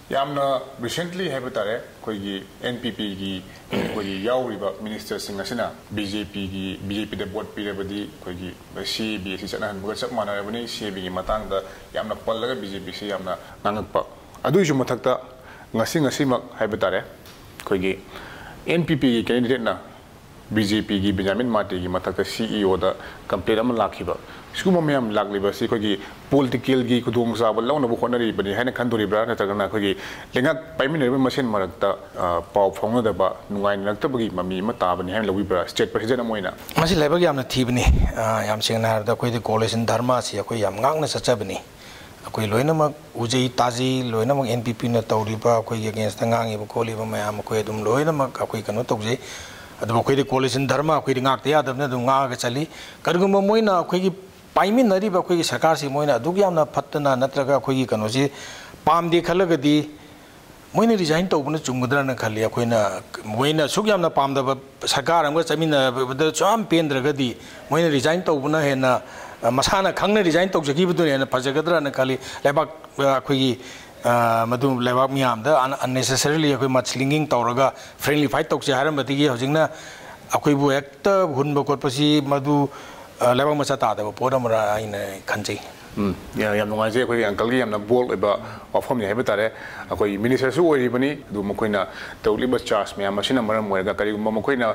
ꯌꯥꯝꯅ ꯔꯤꯁꯦꯟꯠꯂꯤ ꯍꯥꯏꯕ ꯇꯥꯔꯦ, ꯑꯩꯈꯣꯏꯒꯤ ꯑꯦꯟ ꯄꯤ ꯄꯤꯒꯤ ꯑꯩꯈꯣꯏꯒꯤ ꯌꯥꯎꯔꯤꯕ ꯃꯤꯅꯤꯁꯇꯔꯁꯤꯡ ꯑꯁꯤꯅ ꯕꯤ ꯖꯦ ꯄꯤꯒꯤ, ꯕꯤ ꯖꯦ ꯄꯤꯗ ꯚꯣꯠ ꯄꯤꯔꯕꯗꯤ ꯑꯩꯈꯣꯏꯒꯤ ꯁꯤ ꯑꯦ ꯕꯤ ꯑꯁꯤ ꯆꯠꯅꯍꯟꯕꯒ ꯆꯞ ꯃꯥꯟꯅꯔꯕꯅꯤ, ꯁꯤ ꯑꯦ ꯕꯤꯒꯤ ꯃꯇꯥꯡꯗ ꯌꯥꯝꯅ ꯄꯜꯂꯒ ꯕꯤ ꯖꯦ ꯄꯤꯁꯤ ꯌꯥꯝꯅ ꯉꯥꯡꯉꯛꯄ꯫ ꯑꯗꯨꯒꯤꯁꯨ ꯃꯊꯛꯇ ꯉꯁꯤ, ꯉꯁꯤꯃꯛ ꯍꯥꯏꯕ ꯇꯥꯔꯦ, ꯑꯩꯈꯣꯏꯒꯤ ꯑꯦꯟ ꯄꯤ ꯄꯤꯒꯤ ꯀꯦꯟꯗꯤꯗꯦꯠꯅ ꯕꯤ ꯖꯦ ꯄꯤꯒꯤ ꯕꯦꯟꯖꯥꯃꯤꯟ ꯃꯥꯇꯦꯒꯤ ꯃꯊꯛꯇ ꯁꯤ ꯏ ꯑꯣꯗ ꯀꯝꯄ꯭ꯂꯦꯟ ꯑꯃ ꯂꯥꯛꯈꯤꯕ꯫ ꯁꯤꯒꯨꯝꯕ ꯃꯌꯥꯝ ꯂꯥꯛꯂꯤꯕ ꯑꯁꯤ ꯑꯩꯈꯣꯏꯒꯤ ꯄꯣꯂꯤꯇꯤꯀꯦꯜꯒꯤ ꯈꯨꯗꯣꯡꯆꯥꯕ ꯂꯧꯅꯕ ꯍꯣꯠꯅꯔꯤꯕꯅꯤ ꯍꯥꯏꯅ ꯈꯟꯗꯣꯔꯤꯕ꯭ꯔꯥ, ꯅꯠꯇ꯭ꯔꯒꯅ ꯑꯩꯈꯣꯏꯒꯤ ꯂꯩꯉꯥꯛ ꯄꯥꯏꯃꯤꯟꯅꯔꯤꯕ ꯃꯁꯦꯟ ꯃꯔꯛꯇ, ꯑ, ꯄꯥꯎ ꯐꯥꯎꯅꯗꯕ, ꯅꯨꯡꯉꯥꯏꯅꯔꯛꯇꯕꯒꯤ ꯃꯃꯤ ꯑꯃ ꯇꯥꯕꯅꯤ ꯍꯥꯏꯅ ꯂꯧꯕꯤꯕ꯭ꯔꯥ, ꯁ꯭ꯇꯦꯠ ꯄ꯭ꯔꯦꯁꯤꯗꯦꯟꯠ ꯑꯃ ꯑꯣꯏꯅ? ꯃꯁꯤ ꯂꯥꯏꯕꯛ ꯌꯥꯝꯅ ꯊꯤꯕꯅꯤ꯫ ꯑ, ꯌꯥꯝ ꯁꯦꯡꯅ ꯍꯥꯏꯔꯕꯗ ꯑꯩꯈꯣꯏꯗꯤ ꯀꯣꯑꯣꯂꯤꯁꯟ ꯙꯔꯃ ꯑꯁꯤ ꯑꯩꯈꯣꯏ ꯌꯥꯝ ꯉꯥꯛꯅ ꯆꯠꯆꯕꯅꯤ꯫ ꯑꯩꯈꯣꯏ ꯂꯣꯏꯅꯃꯛ ꯎꯖꯩ, ꯇꯥꯖꯩ, ꯂꯣꯏꯅꯃꯛ ꯑꯦꯟ ꯄꯤ ꯄꯤꯅ ꯇꯧꯔꯤꯕ, ꯑꯩꯈꯣꯏꯒꯤ ꯑꯒꯦꯟꯁꯇ ꯉꯥꯡꯉꯤꯕ ꯈꯣꯠꯂꯤꯕ ꯃꯌꯥꯝ ꯑꯩꯈꯣꯏ ꯑꯗꯨꯝ ꯂꯣꯏꯅꯃꯛ ꯑꯩꯈꯣꯏ ꯀꯩꯅꯣ ꯇꯧꯖꯩ꯫ ꯑꯗꯨꯕꯨ ꯑꯩꯈꯣꯏꯗꯤ ꯀꯣꯑꯣꯂꯤꯁꯟ ꯙꯔꯃ ꯑꯩꯈꯣꯏꯗꯤ ꯉꯥꯛꯇ ꯌꯥꯗꯕꯅꯤꯅ ꯑꯗꯨꯝ ꯉꯥꯛꯑꯒ ꯆꯠꯂꯤ꯫ ꯀꯔꯤꯒꯨꯝꯕ ꯃꯣꯏꯅ ꯑꯩꯈꯣꯏꯒꯤ ꯄꯥꯏꯃꯤꯟꯅꯔꯤꯕ ꯑꯩꯈꯣꯏꯒꯤ ꯁꯔꯀꯥꯔꯁꯤ ꯃꯣꯏꯅ ꯑꯗꯨꯛ ꯌꯥꯝꯅ ꯐꯠꯇꯅ ꯅꯠꯇ꯭ꯔꯒ ꯑꯩꯈꯣꯏꯒꯤ ꯀꯩꯅꯣꯁꯤ ꯄꯥꯝꯗꯦ ꯈꯜꯂꯒꯗꯤ ꯃꯣꯏꯅ ꯔꯤꯖꯥꯏꯟ ꯇꯧꯕꯅ ꯆꯨꯝꯒꯗ꯭ꯔꯥꯅ ꯈꯜꯂꯤ꯫ ꯑꯩꯈꯣꯏꯅ, ꯃꯣꯏꯅ ꯑꯁꯨꯛ ꯌꯥꯝꯅ ꯄꯥꯝꯗꯕ ꯁꯔꯀꯥꯔ ꯑꯃꯒ ꯆꯠꯃꯤꯟꯅꯕꯗ ꯁꯨꯛꯌꯥꯝ ꯄꯦꯟꯗ꯭ꯔꯒꯗꯤ ꯃꯣꯏꯅ ꯔꯤꯖꯥꯏꯟ ꯇꯧꯕꯅ ꯍꯦꯟꯅ, ꯑ, ꯃꯁꯥꯅ ꯈꯪꯅ ꯔꯤꯖꯥꯏꯟ ꯇꯧꯖꯈꯤꯕꯗꯨꯅ ꯍꯦꯟꯅ ꯐꯖꯒꯗ꯭ꯔꯥꯅ ꯈꯜꯂꯤ꯫ ꯂꯩꯕꯥꯛ, ꯑ, ꯑꯩꯈꯣꯏꯒꯤ, ꯑ, ꯃꯗꯨ ꯂꯩꯕꯥꯛ ꯃꯤꯌꯥꯝꯗ ꯑꯟ-, ꯑꯟꯅꯦꯁꯦꯁꯔꯤꯂꯤ ꯑꯩꯈꯣꯏ ꯃꯗꯁ꯭ꯂꯤꯡꯒꯤꯡ ꯇꯧꯔꯒ ꯐ꯭ꯔꯦꯟꯂꯤ ꯐꯥꯏꯠ ꯇꯧꯁꯦ ꯍꯥꯏꯔꯝꯕꯗꯒꯤ ꯍꯧꯖꯤꯛꯅ ꯑꯩꯈꯣꯏꯕꯨ ꯍꯦꯛꯇ ꯍꯨꯟꯕ ꯈꯣꯠꯄꯁꯤ ꯃꯗꯨ, ꯑ, ꯂꯩꯕꯥꯛ ꯃꯆꯥ ꯇꯥꯗꯕ ꯄꯣꯠ ꯑꯃꯔ ꯍꯥꯏꯅ ꯈꯟꯖꯩ꯫ ꯎꯝ, ꯌꯥ-, ꯌꯥꯝ ꯅꯨꯡꯉꯥꯏꯖꯩ꯫ ꯑꯩꯈꯣꯏꯒꯤ ꯑꯪꯀꯜꯒꯤ ꯌꯥꯝꯅ ꯕꯣꯜꯗ ꯑꯣꯏꯕ ꯋꯥꯐꯝꯅꯤ ꯍꯥꯏꯕ ꯇꯥꯔꯦ꯫ ꯑꯩꯈꯣꯏ ꯃꯤꯅꯤꯁꯇꯔꯁꯨ ꯑꯣꯏꯔꯤꯕꯅꯤ, ꯑꯗꯨ ꯃꯈꯣꯏꯅ ꯇꯧꯔꯛꯂꯤꯕ ꯆꯥꯔꯖ ꯃꯌꯥꯝ ꯑꯁꯤꯅ ꯃꯔꯝ ꯑꯣꯏꯔꯒ ꯀꯔꯤꯒꯨꯝꯕ ꯃꯈꯣꯏꯅ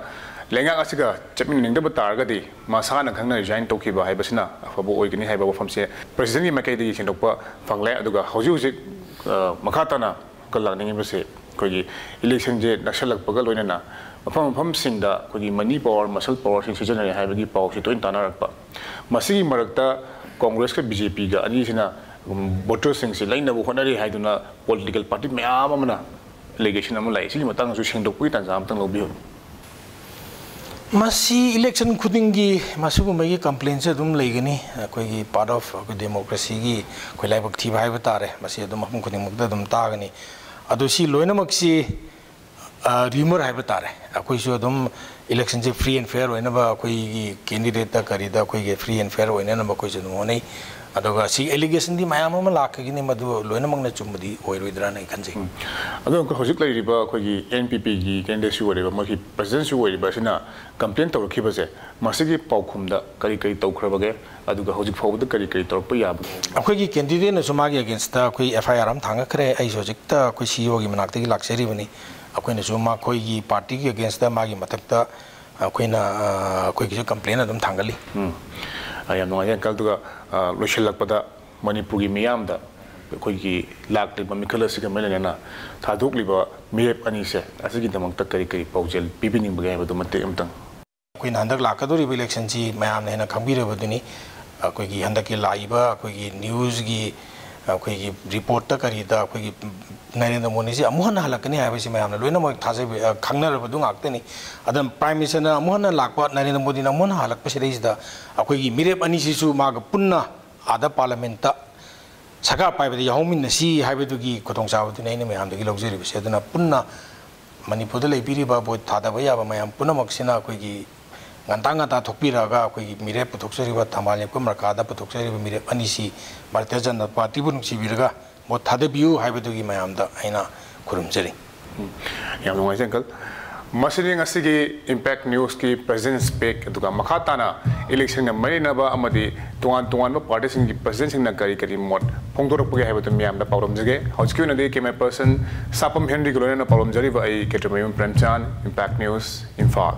ꯂꯩꯉꯥꯛ ꯑꯁꯤꯒ ꯆꯠꯃꯤꯟꯅꯅꯤꯡꯗꯕ ꯇꯥꯔꯒꯗꯤ ꯃꯁꯥꯅ ꯈꯪꯅ ꯔꯤꯖꯥꯏꯟ ꯇꯧꯈꯤꯕ ꯍꯥꯏꯕꯁꯤꯅ ꯑꯐꯕ ꯑꯣꯏꯒꯅꯤ ꯍꯥꯏꯕ ꯋꯥꯐꯝꯁꯦ ꯄ꯭ꯔꯦꯁꯤꯗꯦꯟꯒꯤ ꯃꯥꯏꯀꯩꯗꯒꯤ ꯁꯦꯡꯗꯣꯛꯄ ꯐꯪꯂꯦ꯫ ꯑꯗꯨꯒ ꯍꯧꯖꯤꯛ ꯍꯧꯖꯤꯛ, ꯑ, ꯃꯈꯥ ꯇꯥꯅ ꯂꯥꯛꯅꯤꯡꯉꯤꯕꯁꯦ ꯑꯩꯈꯣꯏꯒꯤ ꯏꯂꯦꯛꯁꯟꯁꯦ ꯅꯛꯁꯜꯂꯛꯄꯒ ꯂꯣꯏꯅꯅ ꯃꯐꯝ ꯃꯐꯝꯁꯤꯡꯗ ꯑꯩꯈꯣꯏꯒꯤ ꯃꯅꯤ ꯄꯥꯋꯔ, ꯃꯁꯜ ꯄꯥꯋꯔꯁꯤꯡ ꯁꯤꯖꯤꯟꯅꯔꯦ ꯍꯥꯏꯕꯒꯤ ꯄꯥꯎꯁꯤ ꯇꯣꯏꯅ ꯇꯥꯅꯔꯛꯄ꯫ ꯃꯁꯤꯒꯤ ꯃꯔꯛꯇ ꯀꯣꯡꯒ꯭ꯔꯦꯁꯀ ꯕꯤ ꯖꯦ ꯄꯤꯒ ꯑꯅꯤꯁꯤꯅ, ꯎꯝ, ꯚꯣꯇꯔꯁꯤꯡꯁꯤ ꯂꯩꯅꯕ ꯍꯣꯠꯅꯔꯤ ꯍꯥꯏꯗꯨꯅ ꯄꯣꯂꯤꯇꯤꯀꯦꯜ ꯄꯥꯔꯇꯤ ꯃꯌꯥꯝ ꯑꯃꯅ ꯑꯦꯂꯤꯒꯦꯁꯟ ꯑꯃ ꯂꯥꯛꯏ꯫ ꯁꯤꯒꯤ ꯃꯇꯥꯡꯗꯁꯨ ꯁꯦꯡꯗꯣꯛꯄꯒꯤ ꯇꯥꯟꯖꯥ ꯑꯃꯇꯪ ꯂꯧꯕꯤꯌꯨ꯫ ꯃꯁꯤ ꯏꯂꯦꯛꯁꯟ ꯈꯨꯗꯤꯡꯒꯤ ꯃꯁꯤꯒꯨꯝꯕꯒꯤ ꯀꯝꯄ꯭ꯂꯦꯟꯁꯦ ꯑꯗꯨꯝ ꯂꯩꯒꯅꯤ꯫ ꯑꯩꯈꯣꯏꯒꯤ ꯄꯥꯔꯠ ꯑꯣꯐ ꯑꯩꯈꯣꯏ ꯗꯦꯃꯣꯀ꯭ꯔꯦꯁꯤꯒꯤ ꯑꯩꯈꯣꯏ ꯂꯥꯏꯕꯛ ꯊꯤꯕ ꯍꯥꯏꯕ ꯇꯥꯔꯦ꯫ ꯃꯁꯤ ꯑꯗꯨꯝ ꯃꯐꯝ ꯈꯨꯗꯤꯡꯃꯛꯇ ꯑꯗꯨꯝ ꯇꯥꯒꯅꯤ꯫ ꯑꯗꯣ ꯁꯤ ꯂꯣꯏꯅꯃꯛꯁꯤ ꯔꯤꯃꯔ ꯍꯥꯏꯕ ꯇꯥꯔꯦ꯫ ꯑꯩꯈꯣꯏꯁꯨ ꯑꯗꯨꯝ ꯏꯂꯦꯛꯁꯟꯁꯦ ꯐ꯭ꯔꯤ ꯑꯦꯟ ꯐꯦꯌꯔ ꯑꯣꯏꯅꯕ, ꯑꯩꯈꯣꯏꯒꯤ ꯀꯦꯟꯗꯤꯗꯦꯠꯇ ꯀꯔꯤꯗ ꯑꯩꯈꯣꯏꯒꯤ ꯐ꯭ꯔꯤ ꯑꯦꯟ ꯐꯦꯌꯔ ꯑꯣꯏꯅꯅꯕ ꯑꯩꯈꯣꯏꯁꯨ ꯑꯗꯨꯝ ꯍꯣꯠꯅꯩ꯫ ꯑꯗꯨꯒ ꯁꯤ ꯑꯦꯂꯤꯒꯦꯁꯟꯗꯤ ꯃꯌꯥꯝ ꯑꯃ ꯂꯥꯛꯈꯤꯒꯅꯤ, ꯃꯗꯨ ꯂꯣꯏꯅꯃꯛꯅ ꯆꯨꯝꯕꯗꯤ ꯑꯣꯏꯔꯣꯏꯗ꯭ꯔꯥꯅ ꯑꯩ ꯈꯟꯖꯩ꯫ ꯑꯗꯣ ꯑꯪꯀꯜ, ꯍꯧꯖꯤꯛ ꯂꯩꯔꯤꯕ ꯑꯩꯈꯣꯏꯒꯤ ꯑꯦꯟ ꯄꯤ ꯄꯤꯒꯤ ꯀꯦꯟꯗꯤꯗꯦꯠꯁꯨ ꯑꯣꯏꯔꯤꯕ, ꯃꯣꯏꯒꯤ ꯄ꯭ꯔꯁꯤꯗꯦꯟꯁꯨ ꯑꯣꯏꯔꯤꯕ ꯑꯁꯤꯅ ꯀꯝꯄ꯭ꯂꯦꯟ ꯇꯧꯔꯛꯈꯤꯕꯁꯦ, ꯃꯁꯤꯒꯤ ꯄꯥꯎꯈꯨꯝꯗ ꯀꯔꯤ ꯀꯔꯤ ꯇꯧꯈ꯭ꯔꯕꯒꯦ? ꯑꯗꯨꯒ ꯍꯧꯖꯤꯛ ꯐꯥꯎꯕꯗ ꯀꯔꯤ ꯀꯔꯤ ꯇꯧꯔꯛꯄ ꯌꯥꯕꯒꯦ? ꯑꯩꯈꯣꯏꯒꯤ ꯀꯦꯟꯗꯤꯗꯦꯠꯅꯁꯨ ꯃꯥꯒꯤ ꯑꯦꯒꯦꯟꯁꯇ ꯑꯩꯈꯣꯏ ꯑꯦꯐ ꯑꯥꯏ ꯑꯥꯔ ꯑꯃ ꯊꯥꯡꯒꯠꯈ꯭ꯔꯦ꯫ ꯑꯩꯁꯨ ꯍꯧꯖꯤꯛꯇ ꯑꯩꯈꯣꯏ ꯁꯤ ꯏ ꯑꯣꯒꯤ ꯃꯅꯥꯛꯇꯒꯤ ꯂꯥꯛꯆꯔꯤꯕꯅꯤ꯫ ꯑꯩꯈꯣꯏꯅꯁꯨ ꯃꯈꯣꯏꯒꯤ ꯄꯥꯔꯇꯤꯒꯤ ꯑꯦꯒꯦꯟꯁꯇ ꯃꯥꯒꯤ ꯃꯊꯛꯇ ꯑꯩꯈꯣꯏꯅ, ꯑ, ꯑꯩꯈꯣꯏꯒꯤꯁꯨ ꯀꯝꯄ꯭ꯂꯦꯟ ꯑꯗꯨꯝ ꯊꯥꯡꯒꯠꯂꯤ꯫ ꯎꯝ꯫ ꯑ, ꯌꯥꯝ ꯅꯨꯡꯉꯥꯏꯖꯩ, ꯑꯪꯀꯜ꯫ ꯑꯗꯨꯒ, ꯑ, ꯂꯣꯏꯁꯤꯜꯂꯛꯄꯗ ꯃꯅꯤꯄꯨꯔꯒꯤ ꯃꯤꯌꯥꯝꯗ ꯑꯩꯈꯣꯏꯒꯤ ꯂꯥꯛꯂꯤꯕ ꯃꯤꯈꯜ ꯑꯁꯤꯒ ꯃꯔꯤ ꯂꯩꯅꯅ ꯊꯥꯗꯣꯛꯂꯤꯕ ꯃꯤꯔꯦꯞ ꯑꯅꯤꯁꯦ ꯑꯁꯤꯒꯤꯗꯃꯛꯇ ꯀꯔꯤ ꯀꯔꯤ ꯄꯥꯎꯖꯦꯜ ꯄꯤꯕꯤꯅꯤꯡꯕꯒꯦ ꯍꯥꯏꯕꯗꯨ ꯃꯇꯦꯛ ꯑꯃꯇꯪ꯫ ꯑꯩꯈꯣꯏꯅ ꯍꯟꯗꯛ ꯂꯥꯛꯀꯗꯧꯔꯤꯕ ꯏꯂꯦꯛꯁꯟꯁꯤ ꯃꯌꯥꯝꯅ ꯍꯦꯟꯅ ꯈꯪꯕꯤꯔꯕꯗꯨꯅꯤ꯫ ꯑꯩꯈꯣꯏꯒꯤ ꯍꯟꯗꯛꯀꯤ ꯂꯥꯛꯏꯕ ꯑꯩꯈꯣꯏꯒꯤ ꯅ꯭ꯌꯨꯁꯀꯤ, ꯑꯩꯈꯣꯏꯒꯤ ꯔꯤꯄꯣꯔꯠꯇ ꯀꯔꯤꯗ ꯑꯩꯈꯣꯏꯒꯤ ꯅꯔꯦꯟꯗ꯭ꯔ ꯃꯣꯗꯤꯁꯤ ꯑꯃꯨꯛ ꯍꯟꯅ ꯍꯜꯂꯛꯀꯅꯤ ꯍꯥꯏꯕꯁꯤ ꯃꯌꯥꯝꯅ ꯂꯣꯏꯅꯃꯛ ꯊꯥꯖꯕ, ꯈꯪꯅꯔꯕꯗꯨ ꯉꯥꯛꯇꯅꯤ꯫ ꯑꯗꯨꯅ ꯄ꯭ꯔꯥꯏꯝ ꯃꯤꯅꯤꯁꯇꯔꯅ ꯑꯃꯨꯛ ꯍꯟꯅ ꯂꯥꯛꯄ, ꯅꯔꯦꯟꯗ꯭ꯔ ꯃꯣꯗꯤꯅ ꯑꯃꯨꯛ ꯍꯟꯅ ꯍꯜꯂꯛꯄꯁꯤꯗꯩꯁꯤꯗ ꯑꯩꯈꯣꯏꯒꯤ ꯃꯤꯔꯦꯞ ꯑꯅꯤꯁꯤꯁꯨ ꯃꯥꯒ ꯄꯨꯟꯅ ꯑꯥꯗ ꯄꯥꯔꯂꯤꯌꯥꯃꯦꯟꯠꯇ ꯁꯔꯀꯥꯔ ꯄꯥꯏꯕꯗ ꯌꯥꯎꯍꯧꯃꯤꯟꯅꯁꯤ ꯍꯥꯏꯕꯗꯨꯒꯤ ꯈꯨꯗꯣꯡꯆꯥꯕꯗꯨꯅꯤ ꯑꯩꯅ ꯃꯌꯥꯝꯗꯒꯤ ꯂꯧꯖꯔꯤꯕꯁꯦ꯫ ꯑꯗꯨꯅ ꯄꯨꯟꯅ ꯃꯅꯤꯄꯨꯔꯗ ꯂꯩꯕꯤꯔꯤꯕ ꯚꯣꯠ ꯊꯥꯗꯕ ꯌꯥꯕ ꯃꯌꯥꯝ ꯄꯨꯝꯅꯃꯛꯁꯤꯅ ꯑꯩꯈꯣꯏꯒꯤ ꯉꯟꯇꯥ ꯉꯟꯇꯥ ꯊꯣꯛꯄꯤꯔꯛꯑꯒ ꯑꯩꯈꯣꯏꯒꯤ ꯃꯤꯔꯦꯞ ꯄꯨꯊꯣꯛꯆꯔꯤꯕ, ꯊꯝꯕꯥꯜ ꯂꯦꯞꯄ ꯃꯔꯀꯥꯗ ꯄꯨꯊꯣꯛꯆꯔꯤꯕ ꯃꯤꯔꯦꯞ ꯑꯅꯤꯁꯤ ꯚꯥꯔꯇꯤꯌ ꯖꯅꯇꯥ ꯄꯥꯔꯇꯤꯕꯨ ꯅꯨꯡꯁꯤꯕꯤꯔꯒ ꯚꯣꯠ ꯊꯥꯗꯕꯤꯌꯨ ꯍꯥꯏꯕꯗꯨꯒꯤ ꯃꯌꯥꯝꯗ ꯑꯩꯅ ꯈꯨꯔꯨꯝꯖꯔꯤ꯫ ꯎꯝ, ꯌꯥꯝ ꯅꯨꯡꯉꯥꯏꯖꯩ, ꯑꯪꯀꯜ꯫ ꯃꯁꯤꯗꯤ ꯉꯁꯤꯒꯤ ꯏꯝꯄꯦꯛ ꯅ꯭ꯌꯨꯁꯀꯤ ꯄ꯭ꯔꯁꯤꯗꯦꯟꯁ ꯄꯦꯛ, ꯑꯗꯨꯒ ꯃꯈꯥ ꯇꯥꯅ ꯏꯂꯦꯛꯁꯟꯒ ꯃꯔꯤ ꯂꯩꯅꯕ ꯑꯃꯗꯤ ꯇꯣꯉꯥꯟ ꯇꯣꯉꯥꯟꯕ ꯄꯥꯔꯇꯤꯁꯤꯡꯒꯤ ꯄ꯭ꯔꯁꯤꯗꯦꯟꯁꯤꯡꯅ ꯀꯔꯤ ꯀꯔꯤ ꯃꯣꯠ ꯐꯣꯡꯗꯣꯔꯛꯄꯒꯦ ꯍꯥꯏꯕꯗꯨ ꯃꯤꯌꯥꯝꯗ ꯄꯥꯎꯗꯝꯖꯒꯦ꯫ ꯍꯧꯖꯤꯛꯀꯤ ꯑꯣꯏꯅꯗꯤ ꯀꯦꯃꯦꯔꯥ ꯄꯔꯁꯟ ꯁꯥꯄꯝ ꯍꯦꯟꯔꯤꯒ ꯂꯣꯏꯅꯅ ꯄꯥꯎꯗꯝꯖꯔꯤꯕ ꯑꯩ ꯀꯦꯇ꯭ꯔꯤꯃꯌꯨꯝ ꯄ꯭ꯔꯦꯝꯆꯥꯟ, ꯏꯝꯄꯦꯛ ꯅ꯭ꯌꯨꯁ, ꯏꯝꯐꯥꯜ꯫